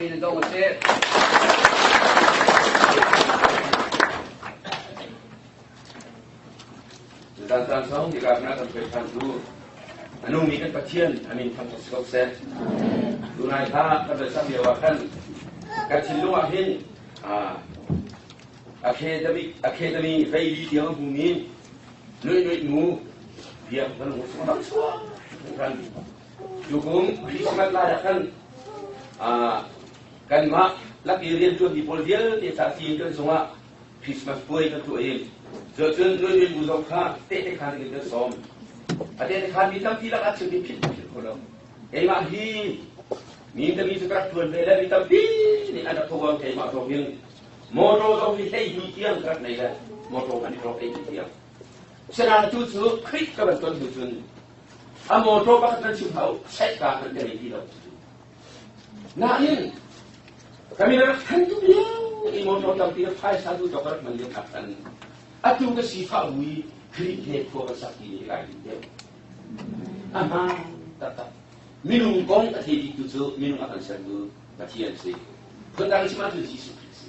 In dong a si. Zan caan song hika na kan pek ṭhan tu a nungmi kan Pathian a min thangṭhat si ko seh. Tunai kha kan van sak lio ah khan kan thinlung ah hin academic academy veili tiang a hmumi nui nui nu biak van ngu sung chuak kan Tukum Christmas lai ah khan kanmah lak i rianṭuanmi pawl vialte ca tiin kan zungah Christmas puai kan tuah i cuahcun nuinuibu zong kha tehte khaan in kan sawm. A tehte khaan mi tampi lakah thil hi philh philh kho lo. Keimah hi mi tami cu ka rak ṭuan ve le mi tampi nih an rak thawng keimah zong hin motor zong hi 12 tiang ka rak nei le motor kan i rawk 12 tiang. Sinain tu cu Khrih ka van ton hnu cun A mawṭaw pakhat nan chim hau saihka kan ka nei ti lo. Nain kami rak than tuk lio i mawṭaw tampi ka phaisa du tawk rak man lio kha khan atu ka sifah bui Khrih he khua kan sak ti ni kai ding deuh. Ahmaan taktak. Minung kong a thei biktu cu minung a kan sertu Pathian si. Phundang chim ahcun Jesuh Khrih si.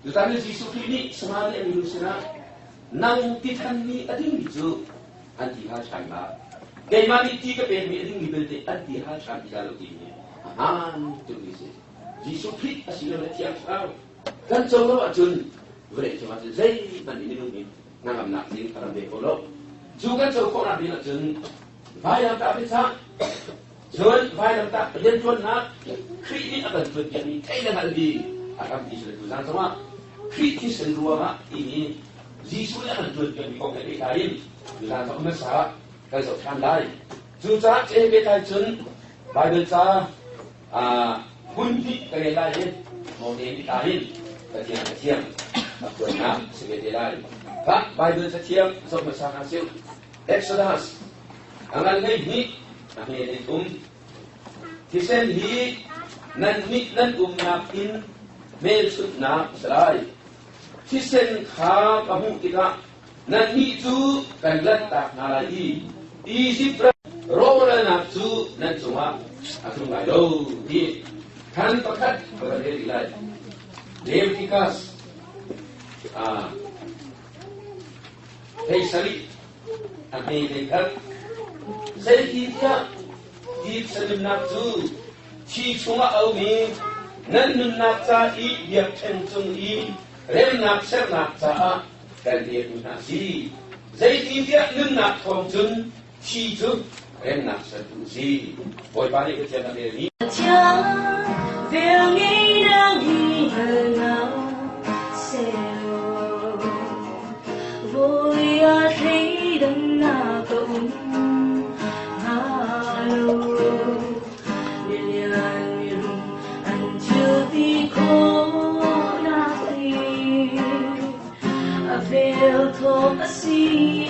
Tutan ni Jesuh Khrih nih Samaria minu sinah nang ti thanmi a dingmi cu an ti hal ṭhan la. Keimah nih ti ka pekmi a dingmi belte an ti hal ṭhan ti lo timi a hmaan tukmi si. Jesuh Khrih a si lo le Thiang Thlarau kan co lo ahcun vawlei cungah cun zeihmanh nih minung nih hnangamnak ding a ram ve ko lo. Cu kan co khawhnak ding ahcun vailamtah biachah cun vailamtah rianṭuannak Khrih nih a kan ṭuanpiakmi thei le hngalh hi a hrampi si le tuzaan zongah Khrih thisen ruangah timi Jesuh nih a kan ṭuanpiakmi kong he pehtlai in tuzaan zong hmasa kan zoh ṭhan lai. Cucaah cu he pehtlai cun Baibal ca hun hnih ka rel lai i mawte in i in Pathian a thiang a phuannak si ve te lai. Khah Baibal cathiang zoh hmasa hna sih. Exodus a ngan 12 a hme lei thum. Thisen hi nan nih nan umnak inn hmelchunhnak a si lai. Thisen kha ka hmuh tikah nannih cu kan lanhtak hna lai i Izipt ram rawhralnak cu nan cungah a tlung lai lo ti khan pakhat ka van rel rih lai. Leviticus Thei sarih a hme hlei khat. Zeitintiah ti salimnak cu thi chungah a um i nan nunnak ca i biakṭheng cung i remnak sernak caah kan pekmi hna a si. Zeitintiah nunnak thawng cun thi cu remnak sertu a si. Bawipa nih Pathian a relmi Pathian velngeihnak hi hngal hna sehlaw Vawlei ah thleidannak a um hnga lo. Milian mirum an thil ti khawhnak hi a vel thawk a si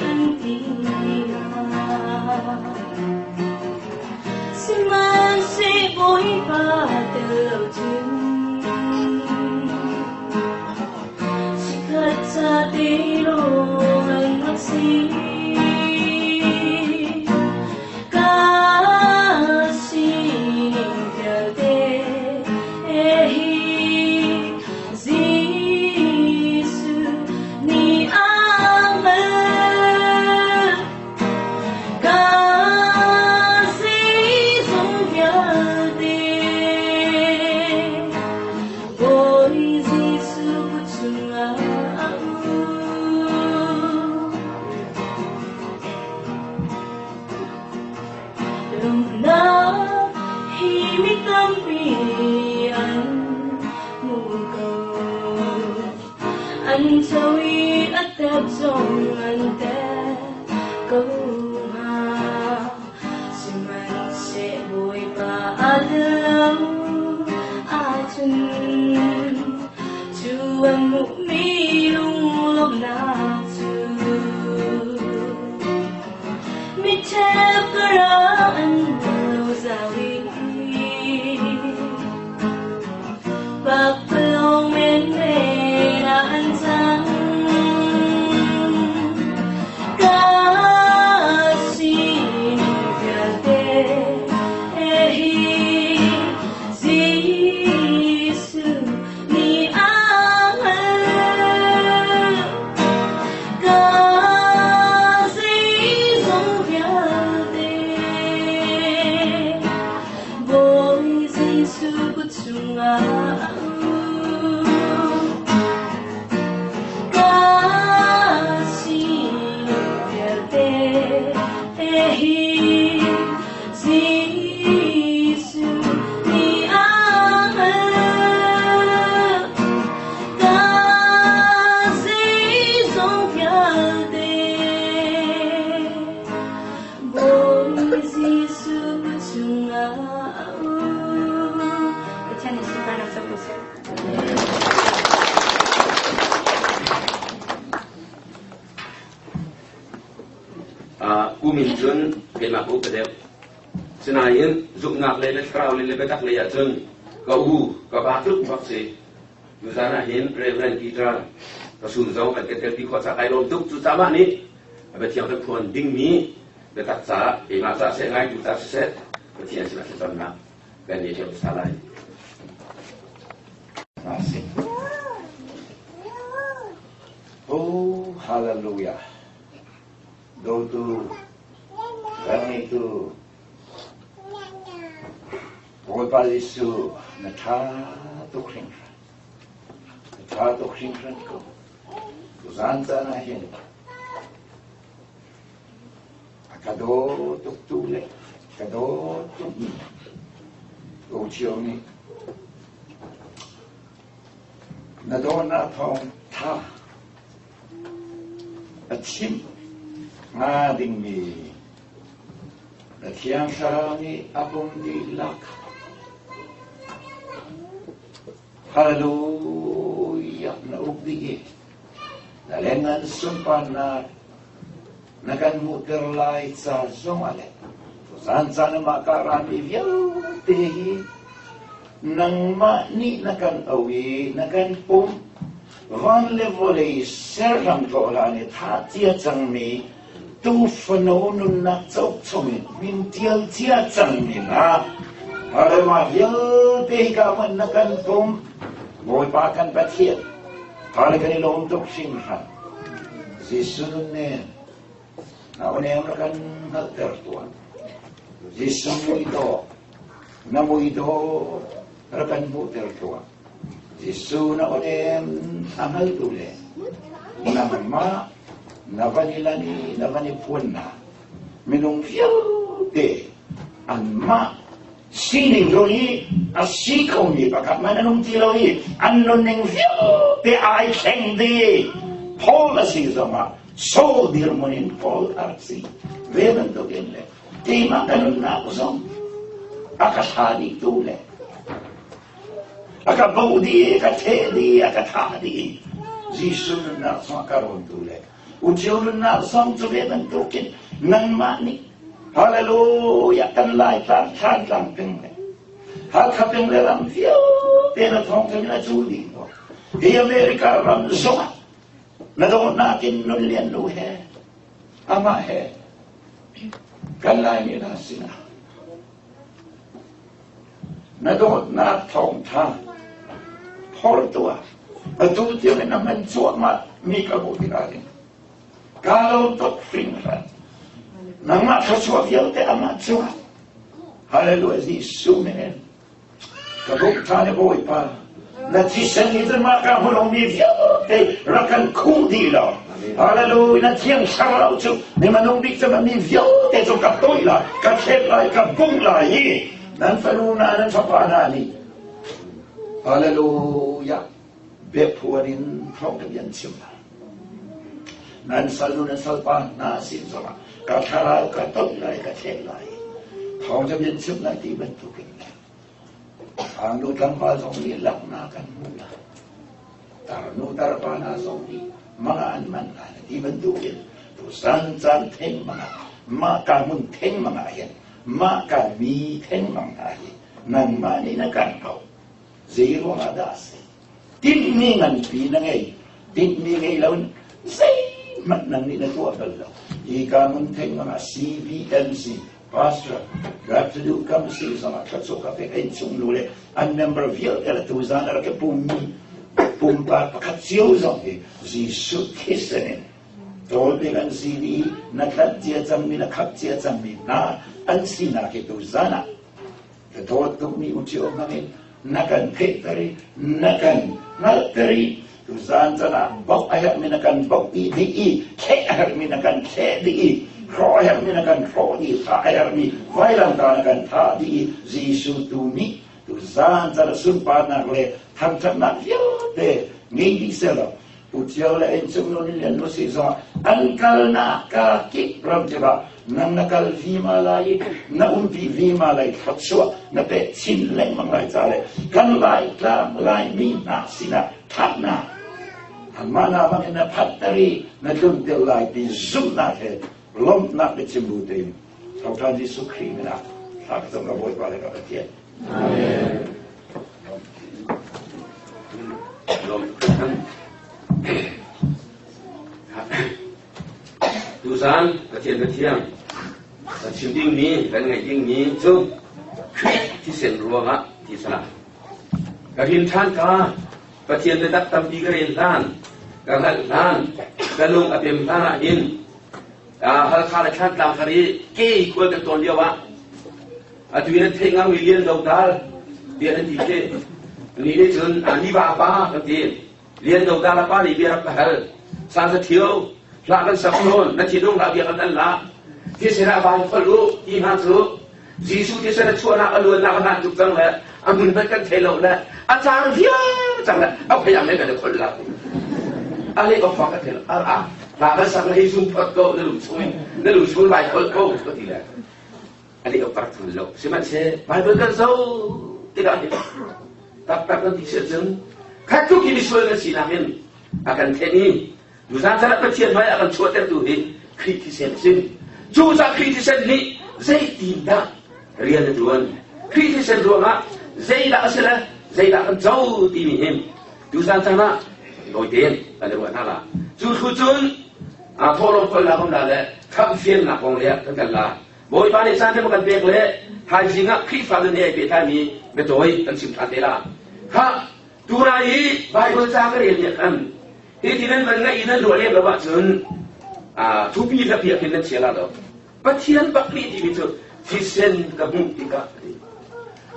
an ti hnga. Sihmanhseh Bawipa tel lo cun chikkhat ca te lawng an rak si. Ka sining vialte hi Jesuh nih a hngalh. Ka zeizong vialte Bawi Jesuh kut chungah a um. Lawmhnak hi mi tampi an hmu ko. An tho i a tep zong an tep ko hnga. Sihmanhseh Bawipa a tel lo ahcun cu an hmuhmi lunglawmhnak cu Mitṭhep ka ra an lo zau i pakpalawng menmen ah an cang. Ka sining vialte hi Jesuh. chungah a um. Ka sining vialte hi Jesuh nih a hngalh. Ka zeizong vialte Bawi Jesuh chungah a um. Pathian nih sunparnak co ko seh. Kum in cun keimah ka upa deuh. Sinain zumhnak lei le thlarau lei le biatak lei ahcun ka u, ka pa tluk bak si. Tuzaan ah hin Reverend Peter ka sun zong kan kan telpi khawh caah kai lawm tuk. Cucaah mah nih Pathian kan phuan dingmi biatak caah keimah caah seh ngaitu caah siseh Pathian sinah thlacamnak kan ngei ṭheo hmasa lai. Oh, hallelujah. Dawtu, kan ngeitu, Bawipa Jesuh, na ṭha tuk hringhran. Na ṭha tuk hringhran ko. Tuzaan caan ah hin a ka daw tuk tu le ka daw tukmi ko cio nih na dawtnak thawng ṭha a chimh hnga dingmi na Thiang Thlarau nih a pum dihlak Hallelujah na uk dih i na lengan sunparnak na kan hmuhter lai ca zongah le tuzaan caan ah mah ka rami vialte hi nangmah nih na kan auh i na kan pumh van le vawlei serhram thawh hlan i thah cia cangmi tuufano nunnak cauk chungin min ṭial cia cangmi hna mah vialte hika hmanh na kan pumh Bawipa kan Pathian hale kan i lawm tuk hringhran Jesuh nunnem na onem ra kan hngalhter tuan Jesuh mui dawh na mui dawh ra kan hmuhter tuan Jesuh na onem a hngaltu le nangmah na van i lan i na van i phuannak minung vialte anmah sining zawn i a si khomi pakhat man an um ti lo i an nunning vialte ai thleng dih. Paul a si zongah Saul dirhmun in Paul a rak si ve bantukin le keimah ka nunnak zong a ka thla dihtu le a ka boh dih, a ka theh dih, a ka thah dih. Jesuh nunnak zong a ka rawntu le ucio nunnak zong cu ve bantukin nangmah nih Hallelujah kan Laitlang Thlantlang peng le Hakha peng le ram vialte na thawngtha in a cul dih ko. Hi America ram zongah na dawtnak in nun lian lu he amah he kan Laimi hna sinah Na dawtnak thawngṭha phor tuah. Atu tiangin a hman cuahmah mi ka hmuh tikah hin kaa lawm tuk hringhran. Nangmah thluachuah vialte amah cungah. Hallelujah Jesuh min in ka bawmh ṭhan i Bawipa na thisen nih cun mah ka hmun mi vialte rak kan khuh dih law Hallelujah na thiang thlarau cu ni manung bik cu mi vialte cu ka toih lai ka thlet lai ka bungh lai i nan fanu hna nan fapa hna nih Hallelujah biaphuan in thawng ka bian chim lai nan salnu nan salpa hna sin zongah ka thlarau ka toih lai ka thlet lai thawng ka bian chim lai ti bantukin Ngaknu tlangval zong nih langhnak an hmu lai. Tarnu tarpa hna zong nih mang ah an man lai ti bantukin tuzan caan thengmang ah mah ka hmun thengmang ah hin mah ka mi thengmang hna hi nangmah nih na kan ko. Zei ruangah dah a si? Tinhmi nganpi na ngei. Tinhmi ngei loin zeihmanh nang nih na tuah bal lo. Hi ka hmun thengmang ah CBMC Pastor Raptudu kam si zongah thluachuah ka pek in chung nu le an member vialte le tuzaan a rak i pummi pumpak pakhat cio zong hi Jesuh thisen in tawlbik an si i na tlanh cia cangmi na khap cia cangmi hna an sinak hi tuzaan ah ka dawt tukmi u cio hmang in. na kan theihter i na kan hngalhter i tuzaan caan ah bawmh a herhmi na kan bawmh dih i thleh a herhmi na kan thleh dih i hrawh a herhmi na kan hrawh dih thah a herhmi vailamtah na kan thah dih i Jesuh tu nih tuzaan caan ah sunparnak le thangṭhatnak vialte ngei dih sehlaw Pu Cio le innchung nu Lian nu si zongah an kalnak ka kip ram kip ah nang na kal vima lai i na umpi vima lai thluachuah na pek chin lengmang lai ca le kan Laitlang Laimi hna sinah thatnak anmah na bangin na phatter i na tlunter lai ti zumhnak he lawmhnak biachim bu tein Thawngṭha Jesuh Khrih min ah thla ka cam ka Bawipa le ka Pathian. Amen. Tuzaan Pathian Pathian kan chim dingmi kan ngaih dingmi cu Khrih thisen ruangah ti salah. Ka rin ṭhan ka Pathian biatak tampi ka rel hlan, ka hngalh hlan, ka lung a pem hlan ah hin Halkha le Thlantlang kar i ke khual kan tawn lio ah atu in an theih ngang mi Lian Do Dal tiah an ti khi. Ni nih cun ni va pa kan ti. Lian Do Dal a pa nih bia rak ka hal. Sa za thio hla kan sak nawn na thinlung la bia kan an la. Thisen ah vai khol u ti hna cu Jesuh thisen a chuahnak a luannak a hlan tuk cang le a hmun hmanh kan thei lo le a cang vial cang le a phei ang le kan i khol la. A leh awk ka thei lo. A hla kan sak le hei zum phot ko na lu chung in na lu chung vai khol ko ka ti le. A leh awk ka rak thul lo. Sihmanhseh Bible kan zoh tikah hin taktak kan ti si ahcun khat tluk hi misual kan sinak in a kan then i tuzaan caan ah Pathian hmai a kan chuahtertu hi Khrih thisen a si. Cucaah Khrih thisen nih zeitindah rian a ṭuan? Khrih thisen ruangah zeidah a si le zeidah kan co timi hin tuzaan caan ah tawi tein kan i ruah hna la. Cu thlu cun thawhlawm kholnak um la le khamhfiannak kong lei ah kan kal la. Bawipa nih caan kan pek le thaizing ah Khrihfa nun he ai pehtlaimi biatawi kan chim ṭhan te la. Khah Tura i Bible ca ka rel nih khan hi ti nan van ngaih i nan ruah lem lo ahcun thupi hlapi ah khin nan chia la lo. Pathian bak nih timi cu thisen ka hmuh tikah a ti.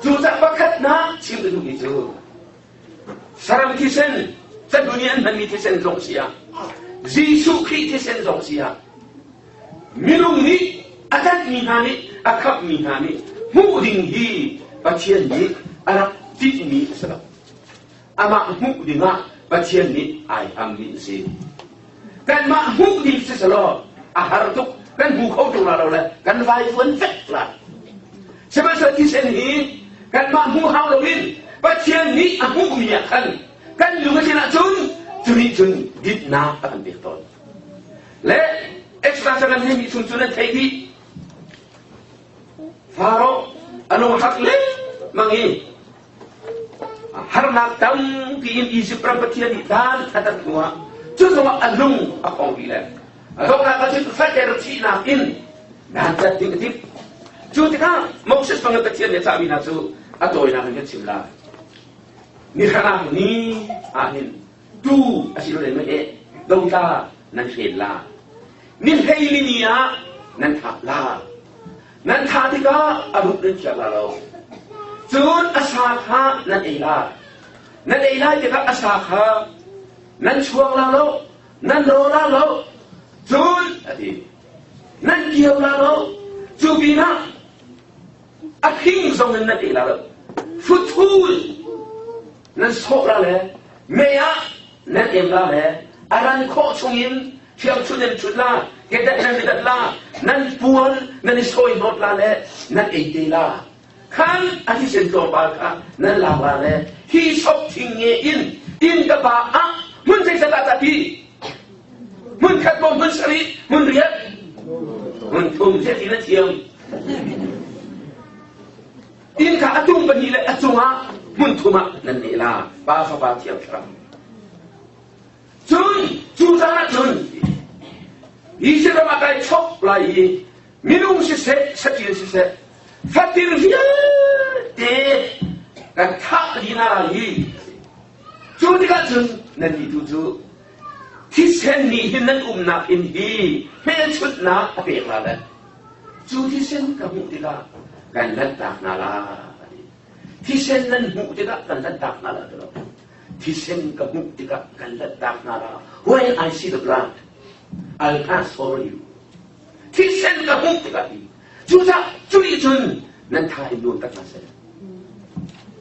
Cucaah pakhatnak chim ka duhmi cu saram thisen catu nih an hmanmi thisen zong si ah Jesuh Khrih thisen zong si ah Minung nih a tlanhmi hna nih a khamhmi hna nih hmuh ding hi Pathian nih a rak tinhmi a si lo. Amah hmuh dingah Pathian nih ai hammi a si. Kanmah hmuh ding si selaw a har tuk kan hmu kho ṭung la lo le kan vaivuan vek lai. Sihmanhsehlaw thisen hi kanmah hmu hau loin Pathian nih a hmuhmi ah khan kan lung a tlin ahcun cu nih cun dinnak a kan pek tawn. Le extra kan hei chung cu nan theih dih. Faro a lung hak lengmang i harnak tampi in Egypt ram Pathian nih dan that hnuah cu zongah a lung a khong dih le a donghnak ah cun fater thihnak in dan tat ding a timh. Cu tikah Moses bangin Pathian nih a cahmi hna cu a tawinak in kan chim lai. Ni hrang ni ah hin tuu asilole meheh dotla nan hren la. Ni hleili ni ah nan thah la. Nan thah tikah a rut nan khiak la lo. Cun a sa kha nan ei la. Nan ei lai tikah a sa kha nan chuang la lo, nan ro la lo. Cun a ti, nan kio la lo. Cu pinah a hing zong in nan ei la lo. Futhul nan sawh la le mei ah nan em la le a ran khawh chungin ṭhiangṭhunh nan ṭhut la kedat nan i dat la nan puan nan i sawi hnawt la le nan ei te la khan a thisen tlawmpal kha nan lak la le hi sop thing nge in inn ka pa ah hmun zeizat ah ti hmun khat maw hmun sarih hmun riat hmun thum zeiti na thiam Inn kha a tung pahnih le a cungah hmun thum ah nan neh la, Pa Fapa Thiang Thlarau. Cun cu caan ah cun Israel ram ah kai chok lai i minung siseh, saṭil siseh, fatir vialte kan thah dih hna lai i cu tikah cun nannih tu cu thisen nih hin nan umnak inn hi hmelchunhnak a pek la le Cu thisen ka hmuh tikah kan lanhtak hna lai. Thisen nan hmuh tikah kan lanhtak hna lai lo. Thisen ka hmuh tikah kan lanhtak hna la. When I see the blood, I'll pass over you. Thisen ka hmuh tikah ti. Cucaah cu nih cun nan tha in nuam tak hna seh.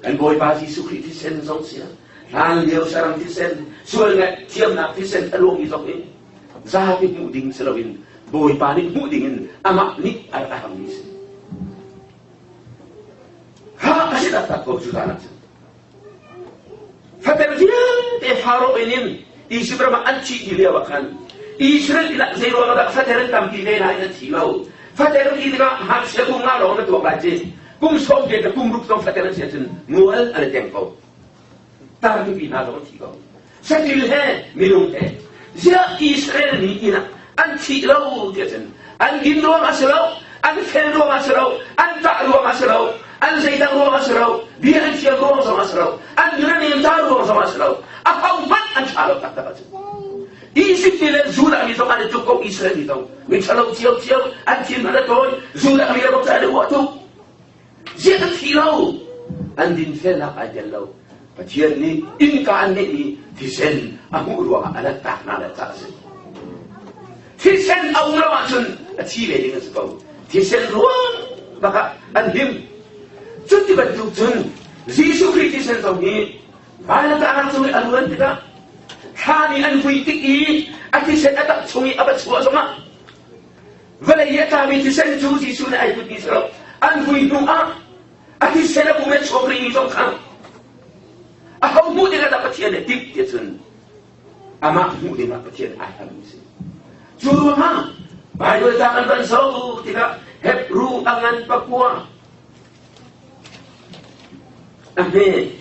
Kan Bawipa Jesuh Khrih thisen zong si hlan lio saram thisen, sual ngaihthiamnak thisen a luangmi zong hi zapi hmuh ding si loin Bawipa nih hmuh ding in amah nih a rak hammi si. Ha a si taktak ko cu zan ah cun. Fater vialte Faro in in Izipt ram ah an thih ti lio ah khan Israel inn ah zei ruang dah fater an tampi ve nain an thi lo. Fater ti tikah ngakchia kum nga lawng na tuak lai ci. Kum sawm te kum ruk zong fater an si ahcun mual an i teng ko. Tar pipi hna zong an thi ko. Satil he minung he ziah Israel mi inn ah an thih lo ti ahcun an din ruang a si lo, an fel ruang a si lo, an ṭah ruang a si lo, an zeidang ruang a si lo, bia an thiam ruang zong a si lo, an nun an em ta ruang zong a si lo, a ho hmanh an ṭha lo taktak a si. Izipt mi le Judah mi zong an i tluk ko Israel mi zong mi ṭhalo cio an thin hmanh a tawi Judah mi le bok an i uah tuk Ziah an thi lo? An dinfelnak ai tel lo. Pathian nih innka an ngeihmi thisen a hmuh ruangah a lanhtak hna le cah a si. Thisen a um lo ahcun a thi ve ding a si ko. Thisen ruang bakah an him. Cuti bantuk cun Jesuh Khrih thisen zong hi vailamtahnak cung i a luan tikah thla nih an vui tik i a thisen a tak chung i a va chuah zongah Vawlei i a tlami thisen cu Jesuh nih ai putmi si lo. An vui hnu ah a thisen a pum i a chuak rihmi zong kha aho hmuh ding ah dah Pathian nih timh ti cun amah hmuh ding ah Pathian ai hammi si. Cu ruangah Bible ca kan van zoh tikah Hebrew a ngan pakua a hme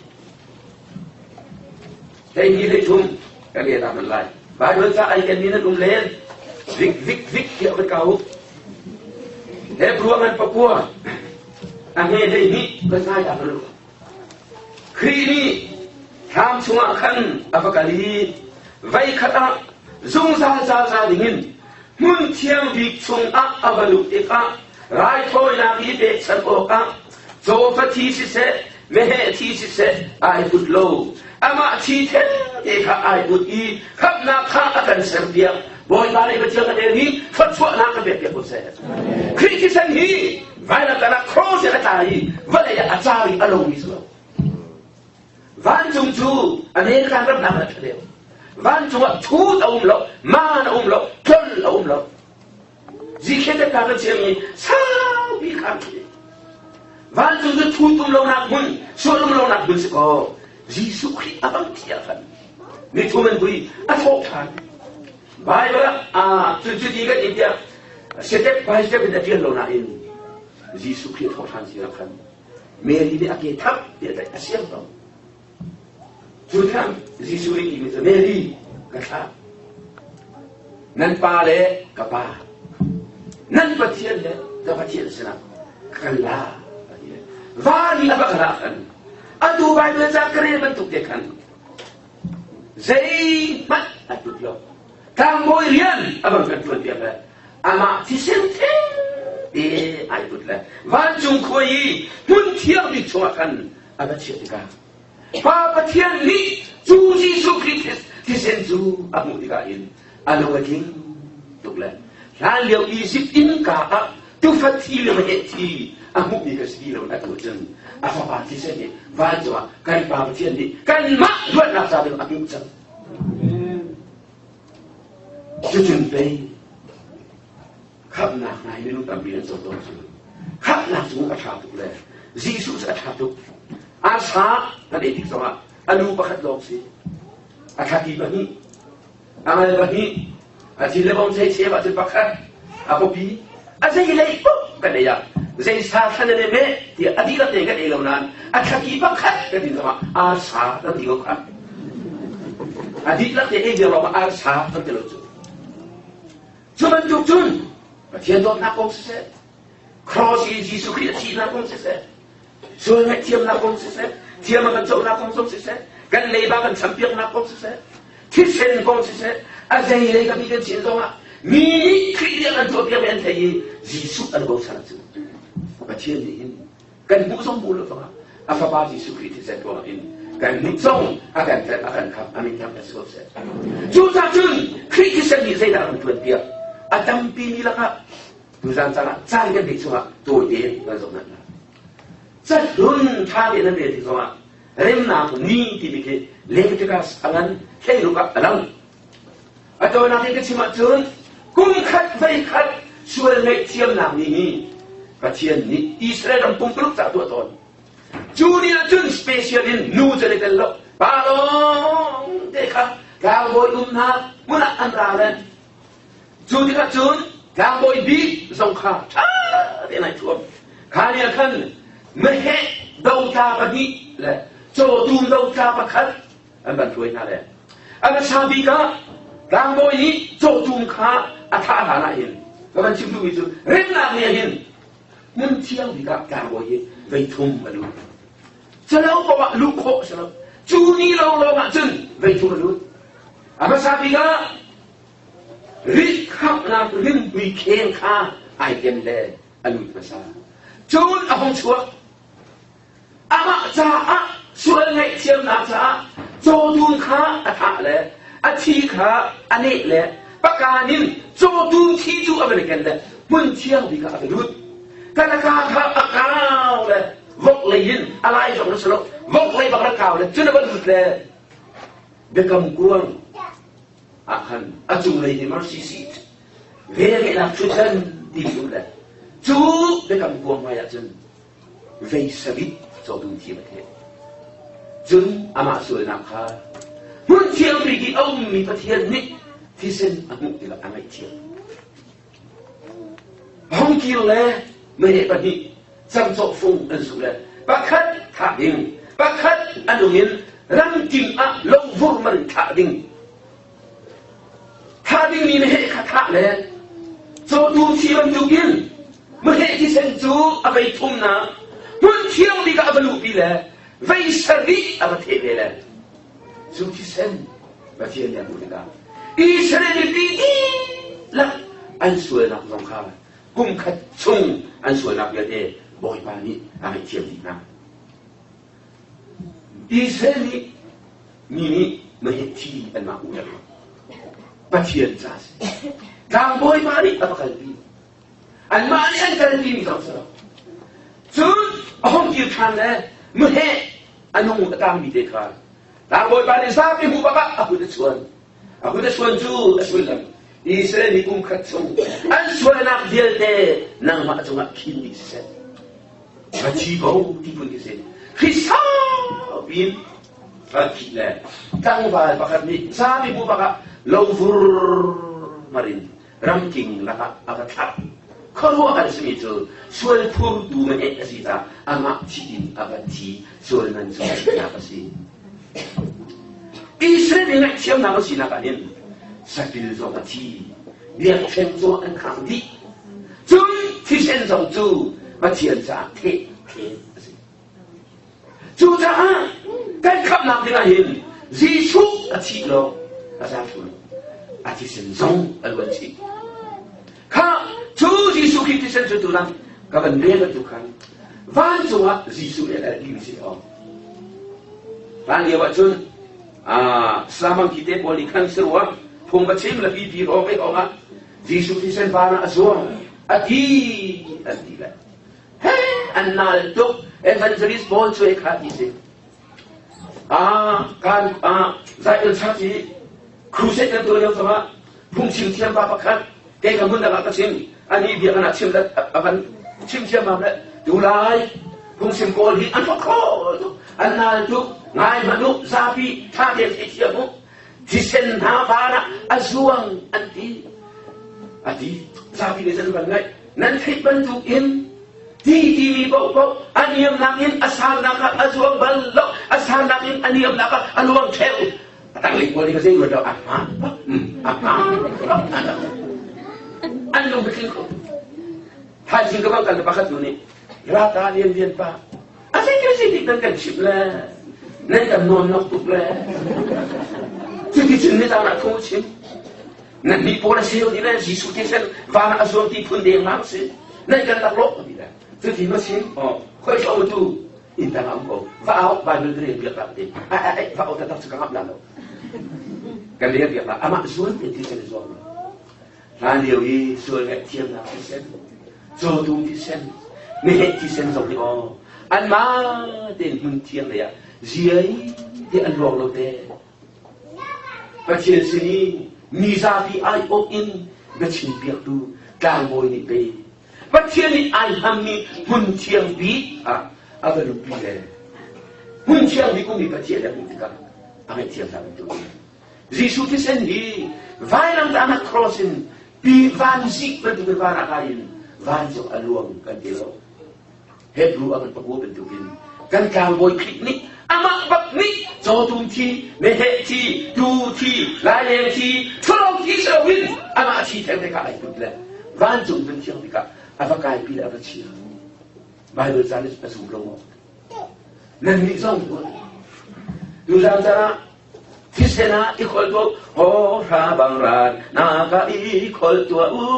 hleihnih hleithum kan rel ah hman lai. Bible ca ai kenmi nan um len vik vik vik tiah kan kau. Hebrew ngan pakua a hme 12 kan ngai dah kan Khrih nih thlam chungah khan a va kal i voi khat ah zungzal ca ca dingin hmun thiang bik chungah a va luh tikah raithawinak i pekchanh awkah cawfa thi siseh meheh thi siseh ai put lo amah thi thengte kha ai put i khamhnak kha a kan serpiak Bawipa nih Pathian kan el hi thluachuahnak kan pekpiak ko seh Khrih thisen hi vailamtah ah cross in a tla i vawlei ah a car i a lomi si lo Vancung cu American ram hna a ṭha deuh vancung ah thut a um lo man a um lo tlol a um lo Zikhet ta kan chiami saupi khan khi. Vancung cu thu tum lonak hmun, sual um lonak hmun si ko. Jesuh Khrih a bang thi ah khan mi thum an vui a thawh ṭhan. Bible ah cu cu ti kan in tiah step by step in a ṭial lo nain Jesuh Khrih a thawh ṭhan si ah khan Mary nih a ke thap tiah a siang ko. Cu thang Jesuh nih timi cu Mary ka thlah. Nan pa le ka pa, nan Pathian le ka Pathian sinah ka kal la. Van i a va kal ah khan atu Bible ca ka rel bantuk te khan zeihmanh a tut lo. Tlangbawi rian a van kan ṭuan piak le amah thisen theng te ai put le vancung khua i hmun thiang bik chungah khan a va chiah tikah Pa Pathian nih cu Jesuh Khrih thisen cu a hmuh tikah hin a lung a tling tuk le hlan lio Izipt innka ah tufa thi le meheh thi a hmuhmi ka si ti lo atu cun a fapa thisen nih vancung ah kan Pa Pathian nih kanmah luatnak ca ding a hmuh cang. Cucun pei khamhnak hna hi minung tampi an co tawn cu khamhnak cu a ṭha tuk le Jesuh cu a ṭha tuk arsa kan ei tik zongah a lu pakhat lawng si a thlaki pahnih a ngal pahnih a thin le bong chei cheu ahcun pakhat a pawpi a zei lei paoh kan ei ah zei sa thlan le meh tiah a dihlak tein kan ei lo nain a thlaki pakhat kan ti zongah arsa kan ti ko kha a dihlak te ei lio lawng arsa kan ti lo cu Cu bantuk cun Pathian dawtnak kong siseh, cross i Jesuh Khrih a thihnak kong siseh, sual ngaihthiamnak kong siseh, thiam a kan cohnak kong zong siseh, kan leiba kan champiaknak kong siseh, thisen kong siseh, a zei lei ka mi kan chin zongah mi nih Khrih nih a kan tuahpiak an thei i Jesuh an bochan cu Pathian nih hin kan hmuh zong hmuh lo zongah. A Fapa Jesuh Khrih thisen ruangah in kan nih zong a kan tlanh a kan khamh a min thang kan si ko seh. Cucaah cun Khrih thisen nih zeidah a kan ṭuanpiak? A tampi mi lakah tuzan caan ah caan kan neih chungah tawi tein kan zoh hna. Cahlun ṭha tein nan rel tik zongah remnak ni timi khi Leviticus a ngan 16 ah a lang. A tawinak in ka chim ahcun kum khat vei khat sual ngaihthiamnak ni hi Pathian nih Israel ram pumpuluk ca tuah tawn. Cu ni ahcun special in nu cu an i tel lo. Pa lawng te kha tlangbawi umnak hmun ah an ra len. Cu tikah cun tlangbawi bik zong kha ṭha tein ai thuam. Kha ni ah khan meheh dotla pahnih le cawtum dotla pakhat an van hruai hna le a hmasa bik ah tlangbawi nih cawtum kha a thah hlan ah hin ka van chim duhmi cu remnak ni ah hin hmun thiang bik ah tlangbawi hi vei thum a lut. Calo paoh ah luh khawh a si lo. Cu ni lawnglawng ah cun vei thum a lut. A hmasa bik ah Rit khamhnak rinpui kheng kha ai ken le a lut hmasa. Cun a hung chuak. Amah caah sual ngaihthiamnak caah cawtum kha a thah le a thi kha a neh le pakaan in cawtum thi cu a van i ken le hmun thiang bik ah a va lut. Kanaka kha a kau le vok lei in a lai zong na si lo vok lei bak na kau le cun a va lut le biakam kuang ah khan a cunglei hi mercy seat velngeihnak ṭhutdan timi um le cu biakam kuang hmai ah cun vei sarih cawtu thiam a theh. Cun amah sualnak kha hmun thiangbik i a ummi Pathian nih thisen a hmuh tikah a ngaihthiam. Hongkir le meheh pahnih camcawh fung an zuh le pakhat thah ding, pakhat a nung in ramking ah lo vurmar in thah ding. Thah dingmi meheh kha thah le cawtu thi bantukin meheh thisen cu a vei thumnak hmun thiang bik ah a va luhpi le vei sarih a va theh ve le cu thisen Pathian nih a hmuh tikah Israel mipi dihlak an sualnak zong kha kum khat chung an sualnak vialte Bawipa nih a ngaihthiam dih hna. Israel nih mi nih meheh thi anmah u Pathian ca a si. Tlangbawipa nih a va kalpi. Anmah nih an kalpi mi zong si lo. Cun a hung kir ṭhan le meheh a nung a tangmi te kha Tlangbawipa nih zapi hmuh bak ah a kut a chuan. A kut a chuan cu a sullam Israel mi kum khat chung an sualnak vialte nangmah cungah khin dih siseh. Va thi ko ti phun khi si. Khi saupi in va khih le tlangval pakhat nih zapi hmuh bak ah lo vur marin ramking lakah a va thlah. Khuaruahhar a simi cu sual phurtu meheh a si caah amah thi in a va thi sual man cu thihnak a si. Israel nih ngaihthiamnak a sinak ah hin satil zong a thi, biakṭheng zong an khang dih. Cun thisen zong cu Pathian caah theh thlen a si. Cucaah kan khamhnak dingah hin Jesuh a thih lawng a za thlu lo. A thisen zong a luan chih. Kha cu Jesuh Khrih thisen cu tulang ka van rel bantuk khan vancung ah Jesuh nih a kalpi si awk. Hlan lio ah cun Samangki te pawl nih khan saruak phung va chim le pipi rawk ei awk ah Jesuh thisen van ah a zuang a ti an ti le He an nal tuk evangelist pawl cu kha ti si. Ah kan ah Zion Church i crusade kan tuah lio zongah phungchim thiam pa pakhat kei ka hmun dang ah ka chim ani bia kan ah chim le a van chim thiam mam le tulai phungchim kawl hi an rak kho tuk an nal tuk ngai hmanh u zapi tha te thei thiam u thisen hna van ah a zuang an ti a ti zapi nih cun van ngaih Nan theih bantukin ti timi paohpaoh a niamnak in a sannak ah a zuang bal lo, a sannak in a niamnak ah a luang ṭheo. A tanglei pawl nih ka zei ruat lo, a hmaan bak, a hmaan bak. An lung biatling kho. Thaizing ka bang kal pakhat nu nih rata lian lian pa a zei thil si tik nan kan chimh le nan kan nawn nok tuk le cuti cun ni caan ah thu chim Nannih pawl a si ti le Jesuh thisen van ah a zuang ti phun dengmang si. Nan kan laklawh ti le. Cuti ma si? Oh, khoi hlo tu. Inn tang ah um ko. Va au Bible ka rel piak la te. Ai ai va au taktak cu ka ngap la lo. Kan rel piak la. Amah zuan te thisen zuam lo. Hlan lio i sual ngaihthiamnak thisen, cawtum thisen, meheh thisen zong hi aw anmah tein hmun thiang lei ah ziai te an luang lo te. Pathian sin i mi zapi aiawh in biachim piaktu tlangbawi nih pei Pathian nih ai hlammi hmun thiang bik ah a va luhpi le hmun thiang bik ummi Pathian a hmuh tikah a ngaihthiam hna bantuk Jesuh thisen hi vailamtahnak cross in pi vanzik bantukin van ah kai in vancung a luang kan ti lo. Hebrew a kan pakua bantukin kan tlangbawi Khrih nih amah bak nih cawtum thi, meheh thi, tuu thi, laileng thi, thurong thi si loin amah thi theng te kha ai put le vancung hmun thiang bik ah a va kaipi le a va chia. Bible ca nih a zum lo maw? Nannih zong tuzan caan thisen ah i kholh tuah ho hra bang ran na ka i kholh tuah u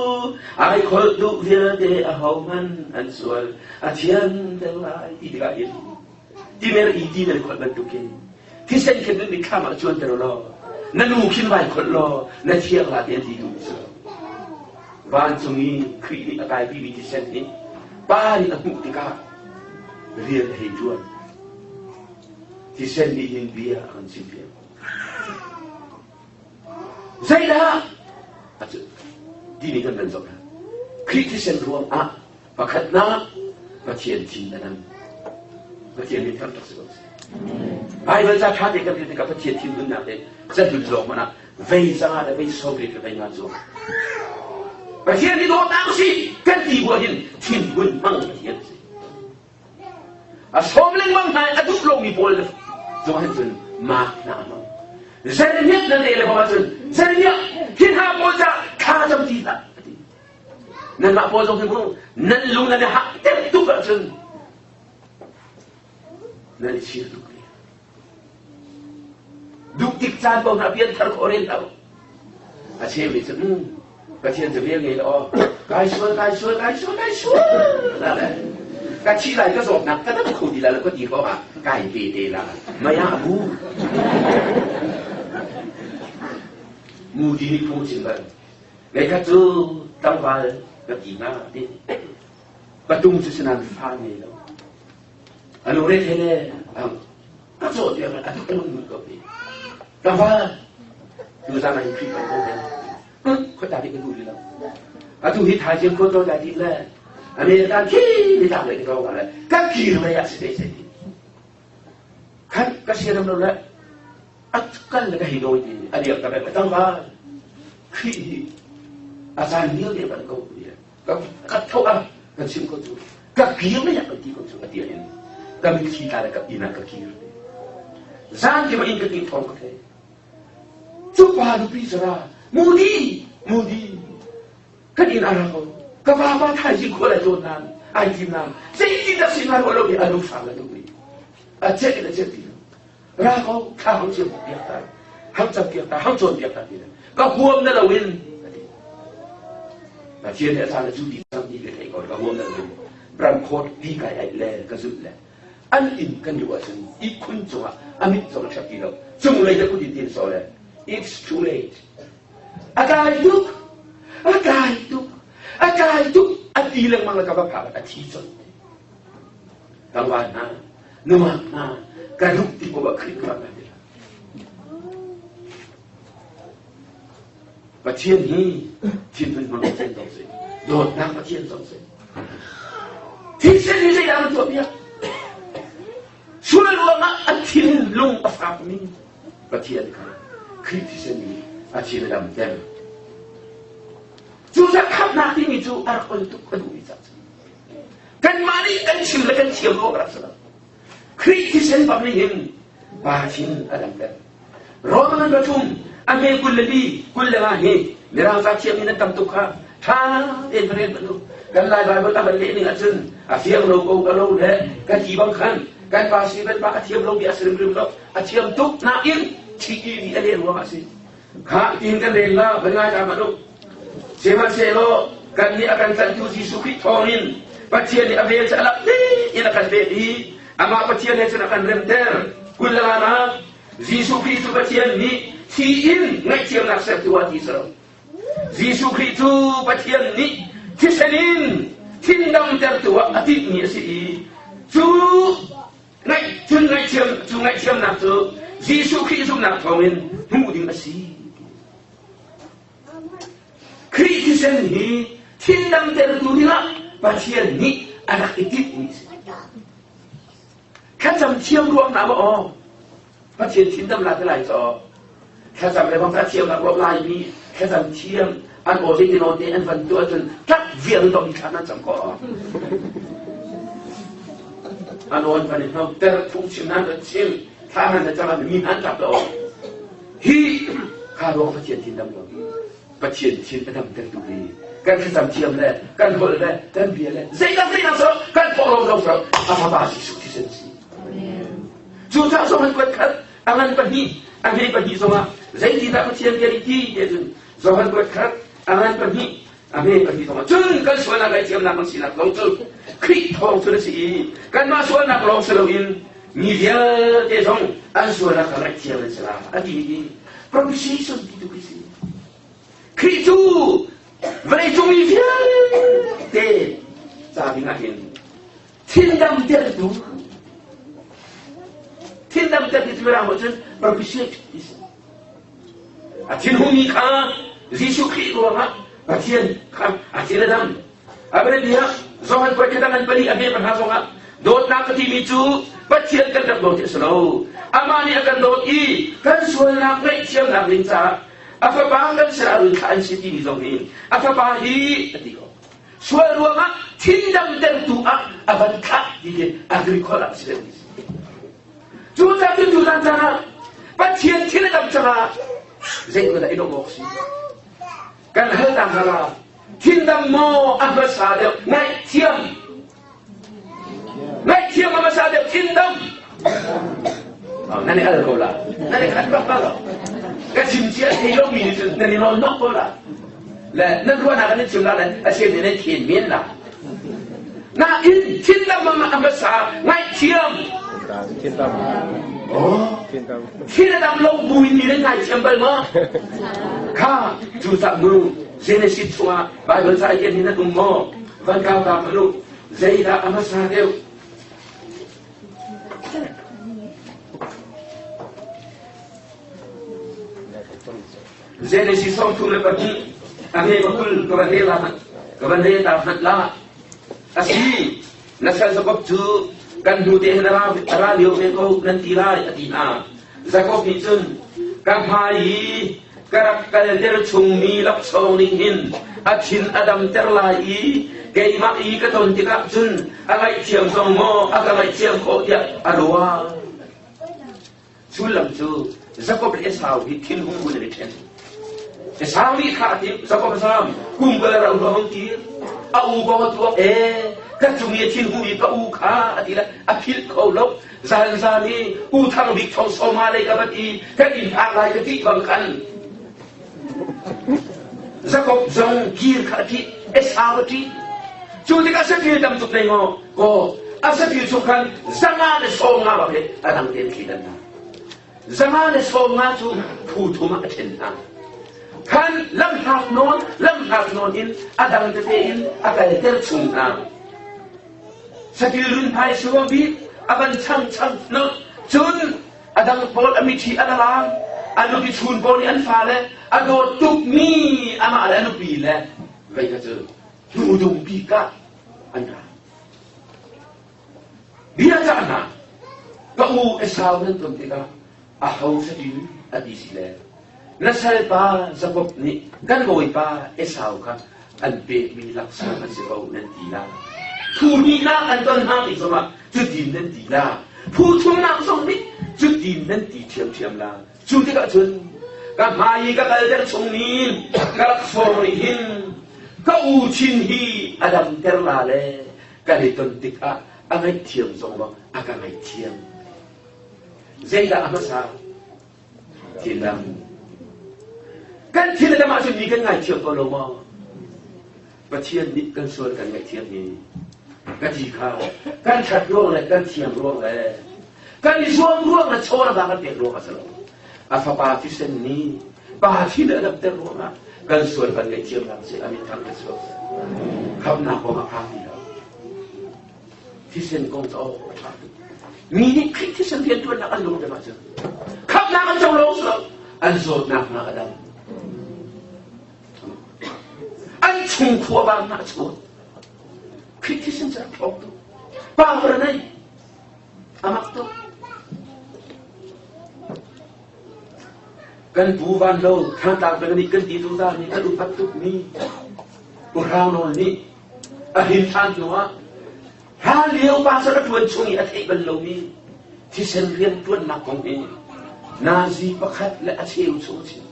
ai kholh duh vialte a ho hman an sual a thian ter lai ti tikah hin timer i ti nan kholh bantukin thisen khin nan mitthlam ah cuan ter law na nu khin vai kholh law na thiang la ti an ti duh si vancung i Khrih nih a kaipi mi thisen nih pa nih a hmuh tikah rian a hei ṭuan. Thisen nih hin bia a kan chimpiak. Zeidah a cu timi kan van zoh hna. Khrih thisen ruang ah pakhatnak Pathian thin a dam. Pathian nih thar tak si ko seh. Baibal ca ṭha te kan rel tikah Pathian thinhunnak te cahlun lawng hmanh ah vei zanga le vei sawmriat le vei nga cu Pathian hi dawtnak a si kan ti bu hin thinhun hmang Pathian a si. A sawm lengmang hna i a duh lomi pawl cu hin cun mak hna a hmang. Jeremiah na le le bang ahcun Jeremiah hi hna pawl ca thla cam ti hlah a ti. Nanmah pawl zong hi mu nan lung nan i hak tuk ahcun nan i chir tuk ve. Duh tik caan ko hna pianthar khawh ren lo. A cheu nih cun Pathian cu vel ngei aw kai sual kai sual kai sual kai sual la le ka thi lai ka zawtnak ka dam kho ti la lo ka ti hrawng ah kai pe te la maya bu mu ti nih phung chim bal Veikhat cu tlangval ka ti hna ti patung cu sinan fa ngei lo A lungre the le ka cawh tiang a duk lung ko ti. Tlangval tuzan ah hin Khrih ko hen. Khoi ta dik kan duh lo. Atu hi thaizing khua to ta ti le American khi ni tlak le ko le kan kir lei ah si te se ti. Khan ka siaram lo le a kal le ka hi doi ti a liak ta be tlangval Khrih hi a caan lio te ban ko ti ka tho ah kan chim ko cu ka kir le kan ti ko cu a ti in ka mitthli tla le ka inn ah ka kir zan ki ma inn ka kir thawng ka thei cu pa nupi zara mudi mudi kan inn ara ko ka pa pa thai ji khua lai zawn nan ai tim nan zei tin dah sin lai lo bi anu fa la tu bi a che in a che ti ra ko thla hang chiam piak ta hang cam piak ta hang cawn piak ta ti ka huam na lo in Pathian nih a caan cu ti cang ti ka thei ko ka huam na lo in bram khawt ti kai ai le ka zulh le an inn kan luh ahcun ihkhun cungah a mit zong a ṭhep ti lo cunglei le kut in tin so le it's too late a tlai tuk a tlai tuk a tlai tuk a ti lengmang le ka va phak a thi colh tlangval hna nungak hna ka duh ti ko ah Khrih ka rak ti Pathian hi thinhun hmang Pathian zong si dawtnak Pathian zong si thisen hi zeidah an tuah piak sual ruangah a thinlung a fakmi Pathian kha Khrih thisen nih a thin a damter cucaah khamhnak timi cu a rak on tuk a duhmi ca Kanmah nih kan chim le kan thiam awk rak si lo. Khrih thisen bak nih hin pa thin a damter. Roman pathum a hme 20 le li 25 hi Mirang ca thiam in an tam tuk kha ṭha tein va rel hmanh u. Kan Lai Baibal a van leh ning ahcun a fiang lo ko ka lo le ka ti bang khan kan pa Stephen pa a thiam lomi a si rimrim lo. A thiam tuk nain thi i a leh ruangah a si. Kha tiin kan rel la van ngai ta hmanh u. Sihmanhsehlaw kannih a kan tlanhtu Jesuh Khrih thawngin Pathian nih a vel cu a lak dih in a kan pek i Amah Pathian he cun a kan remter. Kulalanak Jesuh Khrih cu Pathian nih thi in ngaihthiamnak sertu ah ti si lo. Jesuh Khrih cu Pathian nih thisen in thindamtertu ah a timhmi a si i cu ngaih cun ngaihthiam cu ngaihthiamnak cu Jesuh Khrih zumhnak thawngin hmuh ding a si. Khrih thisen hi thindamtertu dingah Pathian nih a rak i timhmi a si. Thlacam thiam ruang hna maw aw? Pathian thindam la te lai caw. Thlacam le bang thiam nak ruak lai mi thlacam thiam an aw zeitin aw te an van tuah cun tlak vial dong thla nan cam ko. An aw an van i hno ter phung chim nan van chim thla nan cam mi han tlak to. Hi kha ruang Pathian thindam lo hi Pathian thin a damtertu hi kan thlacam thiam le kan holh le kan bia le zeidah zeidah so kan thawh lo so a fapa Jesuh thisen si. Cu ca zong an kuat khat a ngan pahnih a hme pahnih zongah zeitindah Pathian bia nih ti ti cun Johan kuat khat a ngan pahnih a hme pahnih zongah cun kan sualnak ngaihthiamnak kan sinak zong cu Khrih thawng cun a si i kanmah sualnak lawng si loin mi vialte zong an sualnak kha ngaihthiam an si la a ti i propitiation ti tu khi si Khrih cu vawleicung mi vialte ca ding ah hin thildamtertu thildamtertu cu mirang cun propitiate ti si a thinhungmi kha Jesuh Khrih ruangah Pathian kha a thin a dam Abraham Johan puai kha dang an pali a hme hna zongah dawtnak ka timi cu Pathian kan rak dawt hi a si lo. Amah nih a kan dawt i kan sualnak ngaihthiamnak ding caah a fapa kan sinah run thlah an si timi zong hi a fapa hi a ti ko. Sual ruangah thindamtertu ah a van thlah ti khi agricole ah si deuh. Cucaah cun tuzan caan ah Pathian thil a dam caah zeitin dah i lawmh awk si? Kan hal ta hnga la Thindam maw a hmasa deuh ngaihthiam? Ngaihthiam a hmasa deuh thindam? Nan i al ko la. Nan i khat bak lo. Ka chim cia thei lo mi nih cun nan i nawn nok ko la. Le nan ruahnak an in chim la le a sian nih nan khen men la. Na in thindam a hmasa ngaihthiam. Thindam. Oh. Thindam. Thil a dam lo buin mi nan ngaithiam bal maw? Kha cu cah mu Genesis chungah Bible ca i hin nan um maw? Van kau ta hmanh u. Zeidah a hmasa deuh? Genesis 32 a he bakul ka van rel la ka van rel ta hmanh la. Asi, na sal Jakob cu kan hnu te hin a ra lio ve ko nan ti lai a ti hna. Jakob nih cun ka hmai i ka rak kalter chungmi laksawng ning hin a thin a damter lai i keimah i ka ton tikah cun a ngaihthiam zong maw a ka ngaihthiam khawh tiah a ruah. Sullam cu Jakob le Esau hi thinhung bu in an i ṭhen. Esau nih kha a timh, Jakob zam kum kal a ro hong tir. A u kong a tuak e, ka cung i a thinhung i ka u kha a ti le a philh kho lo. Zan zan i u thang bik thong sawma lei ka vat i kan inn phak lai ka ti bang khan Jakob zong kir kha a ṭih, Esau a ṭih. Cu tikah saṭil tam tuk nei maw? Kaw a saṭil chung khan zanga le sawm nga bak hi a dang tein thli dan hna. Zanga le sawm nga cu phu thum ah a ṭhen hna. Khan lamhlat nawn, lamhlat nawn in a dang tete in a kalter chung hna. Saṭil run phai suam bik a van chang chang no cun a dang pawl a mithi an alang a nupi chun pawl nih an fale a dawt tukmi amah le a nupi le vei kha cu hnudung bik ah an ra. Bia cah hna, ka u Esau nan ton tikah aho saṭil a ti si le na salpa Jakob nih kan bawipa Esau kha an pekmi laksawng an si ko nan ti la. Phu hnihnak an ton hna tik zongah cutin nan ti la. Phu thumnak zong nih cutin nan ti ṭhiamṭhiam la. Cu tikah cun ka hmai i ka kalter chungmi ka laksawng nih hin ka u chin hi a damter la le kan i ton tikah a ngaihthiam zong maw a ka ngaihthiam. Zeidah a hmasa? Thildam. Kan thil a dam ahcun mi kan ngaithiam ko lo maw? Pathian nih kan sual kan ngaihthiam hi. Ka ti kha kan ṭhat ruang le kan thiam ruang le kan i zuam ruang le chaw le va kan pek ruang a si lo. A fapa thisen nih pa thin a damter ruangah kan sual kan ngaihthiamnak si a min thang ka chuak. Khamnak kong a phak ti lo. Thisen kong cu a ṭha tuk. Mi nih Khrih thisen rianṭuannak an lung deuh ahcun khamnak an co lo si lo an zawtnak hna a dam. An chung khuavang hna a chuak. Khrih thisen cu rak ṭhawng tuk. Power a nei. A mak tuk. Kan pu van lo Thantlang peng nih kan ti zungzal mi kan upat tuk mi Pu Hrang Nawl nih a hin ṭhan hnuah hlan lio pastor a ṭuan chung i a theih bal lomi thisen rian ṭuannak kong hi nazi pakhat le a cheu chung a chim.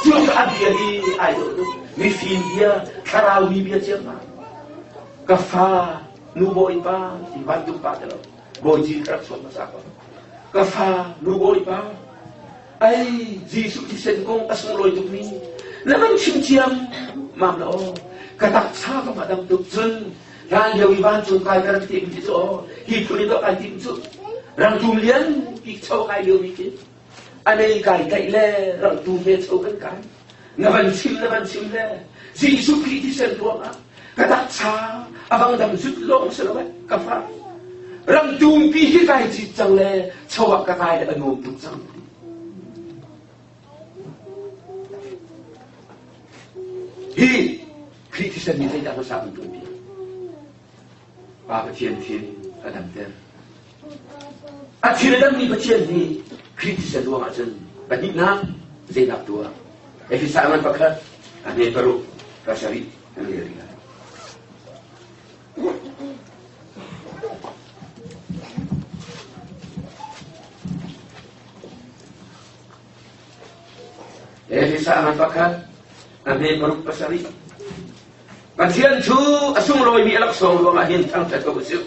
Cu a bia hi ai dawh tuk. Mifim bia, thlarau mi bia ciam ma. Ka fa nu bawipa ti bantuk pa te lo. Bawi ka rak chuak hmasa ko. Ka fa nu bawipa ai Jesuh thisen kong a sunglawi tuk mi na kan chim thiam mam la aw ka taksa ka ma dam tuk cun hlan lio i vancung kai ka rak tim ti cu aw hi phun i dawh kai tim cu rangtum lian pi cho kai lio mi khi anei kai tlaih le rangtum he cho kan kai na van chim na van chim le Jesuh Khrih thisen ruangah ka taksa a bang dam zut lawng si lo eh ka fa ramtum pi hi kai cit cang le cho ah ka kai le a nuam tuk cang hi Khrih thisen nih zeidah hmasa kan tuanpi Pa Pathian thin a damter. A thin a dammi Pathian hi Khrih thisen ruangah cun pahnihnak zeidah tuah? Efesa ngan pakhat a hme paruk pasarih kan rel rih lai. Efesa ngan pakhat a hme paruk pasarih Pathian cu a sunglawimi a laksawng ruangah hin thangṭhat ko usih.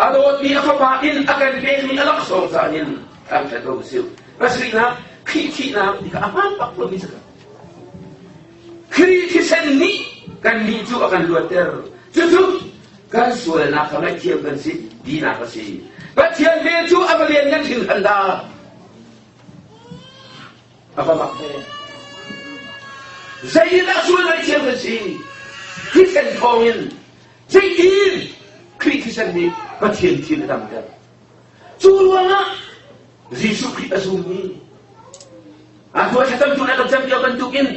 A dawtmi a Fapa in a kan pekmi a laksawng caah hin thangṭhat ko usih. Pasarihnak, Khrih thihnak ti kha a hmaan bak lomi si. Khrih thisen nih kannih cu a kan luatter. Cucu kan sualnak kha ngaihthiam kan si tinak a si. Pathian vel cu a va lianngan hringhran dah. A va mak ve. Zeitindah sual ngaihthiam kan si? Thisen thawngin zeitin Khrih thisen nih Pathian thin a damter. Cu ruangah Jesuh Khrih a zummi a hnuai thlacam tu le kan cam lio bantukin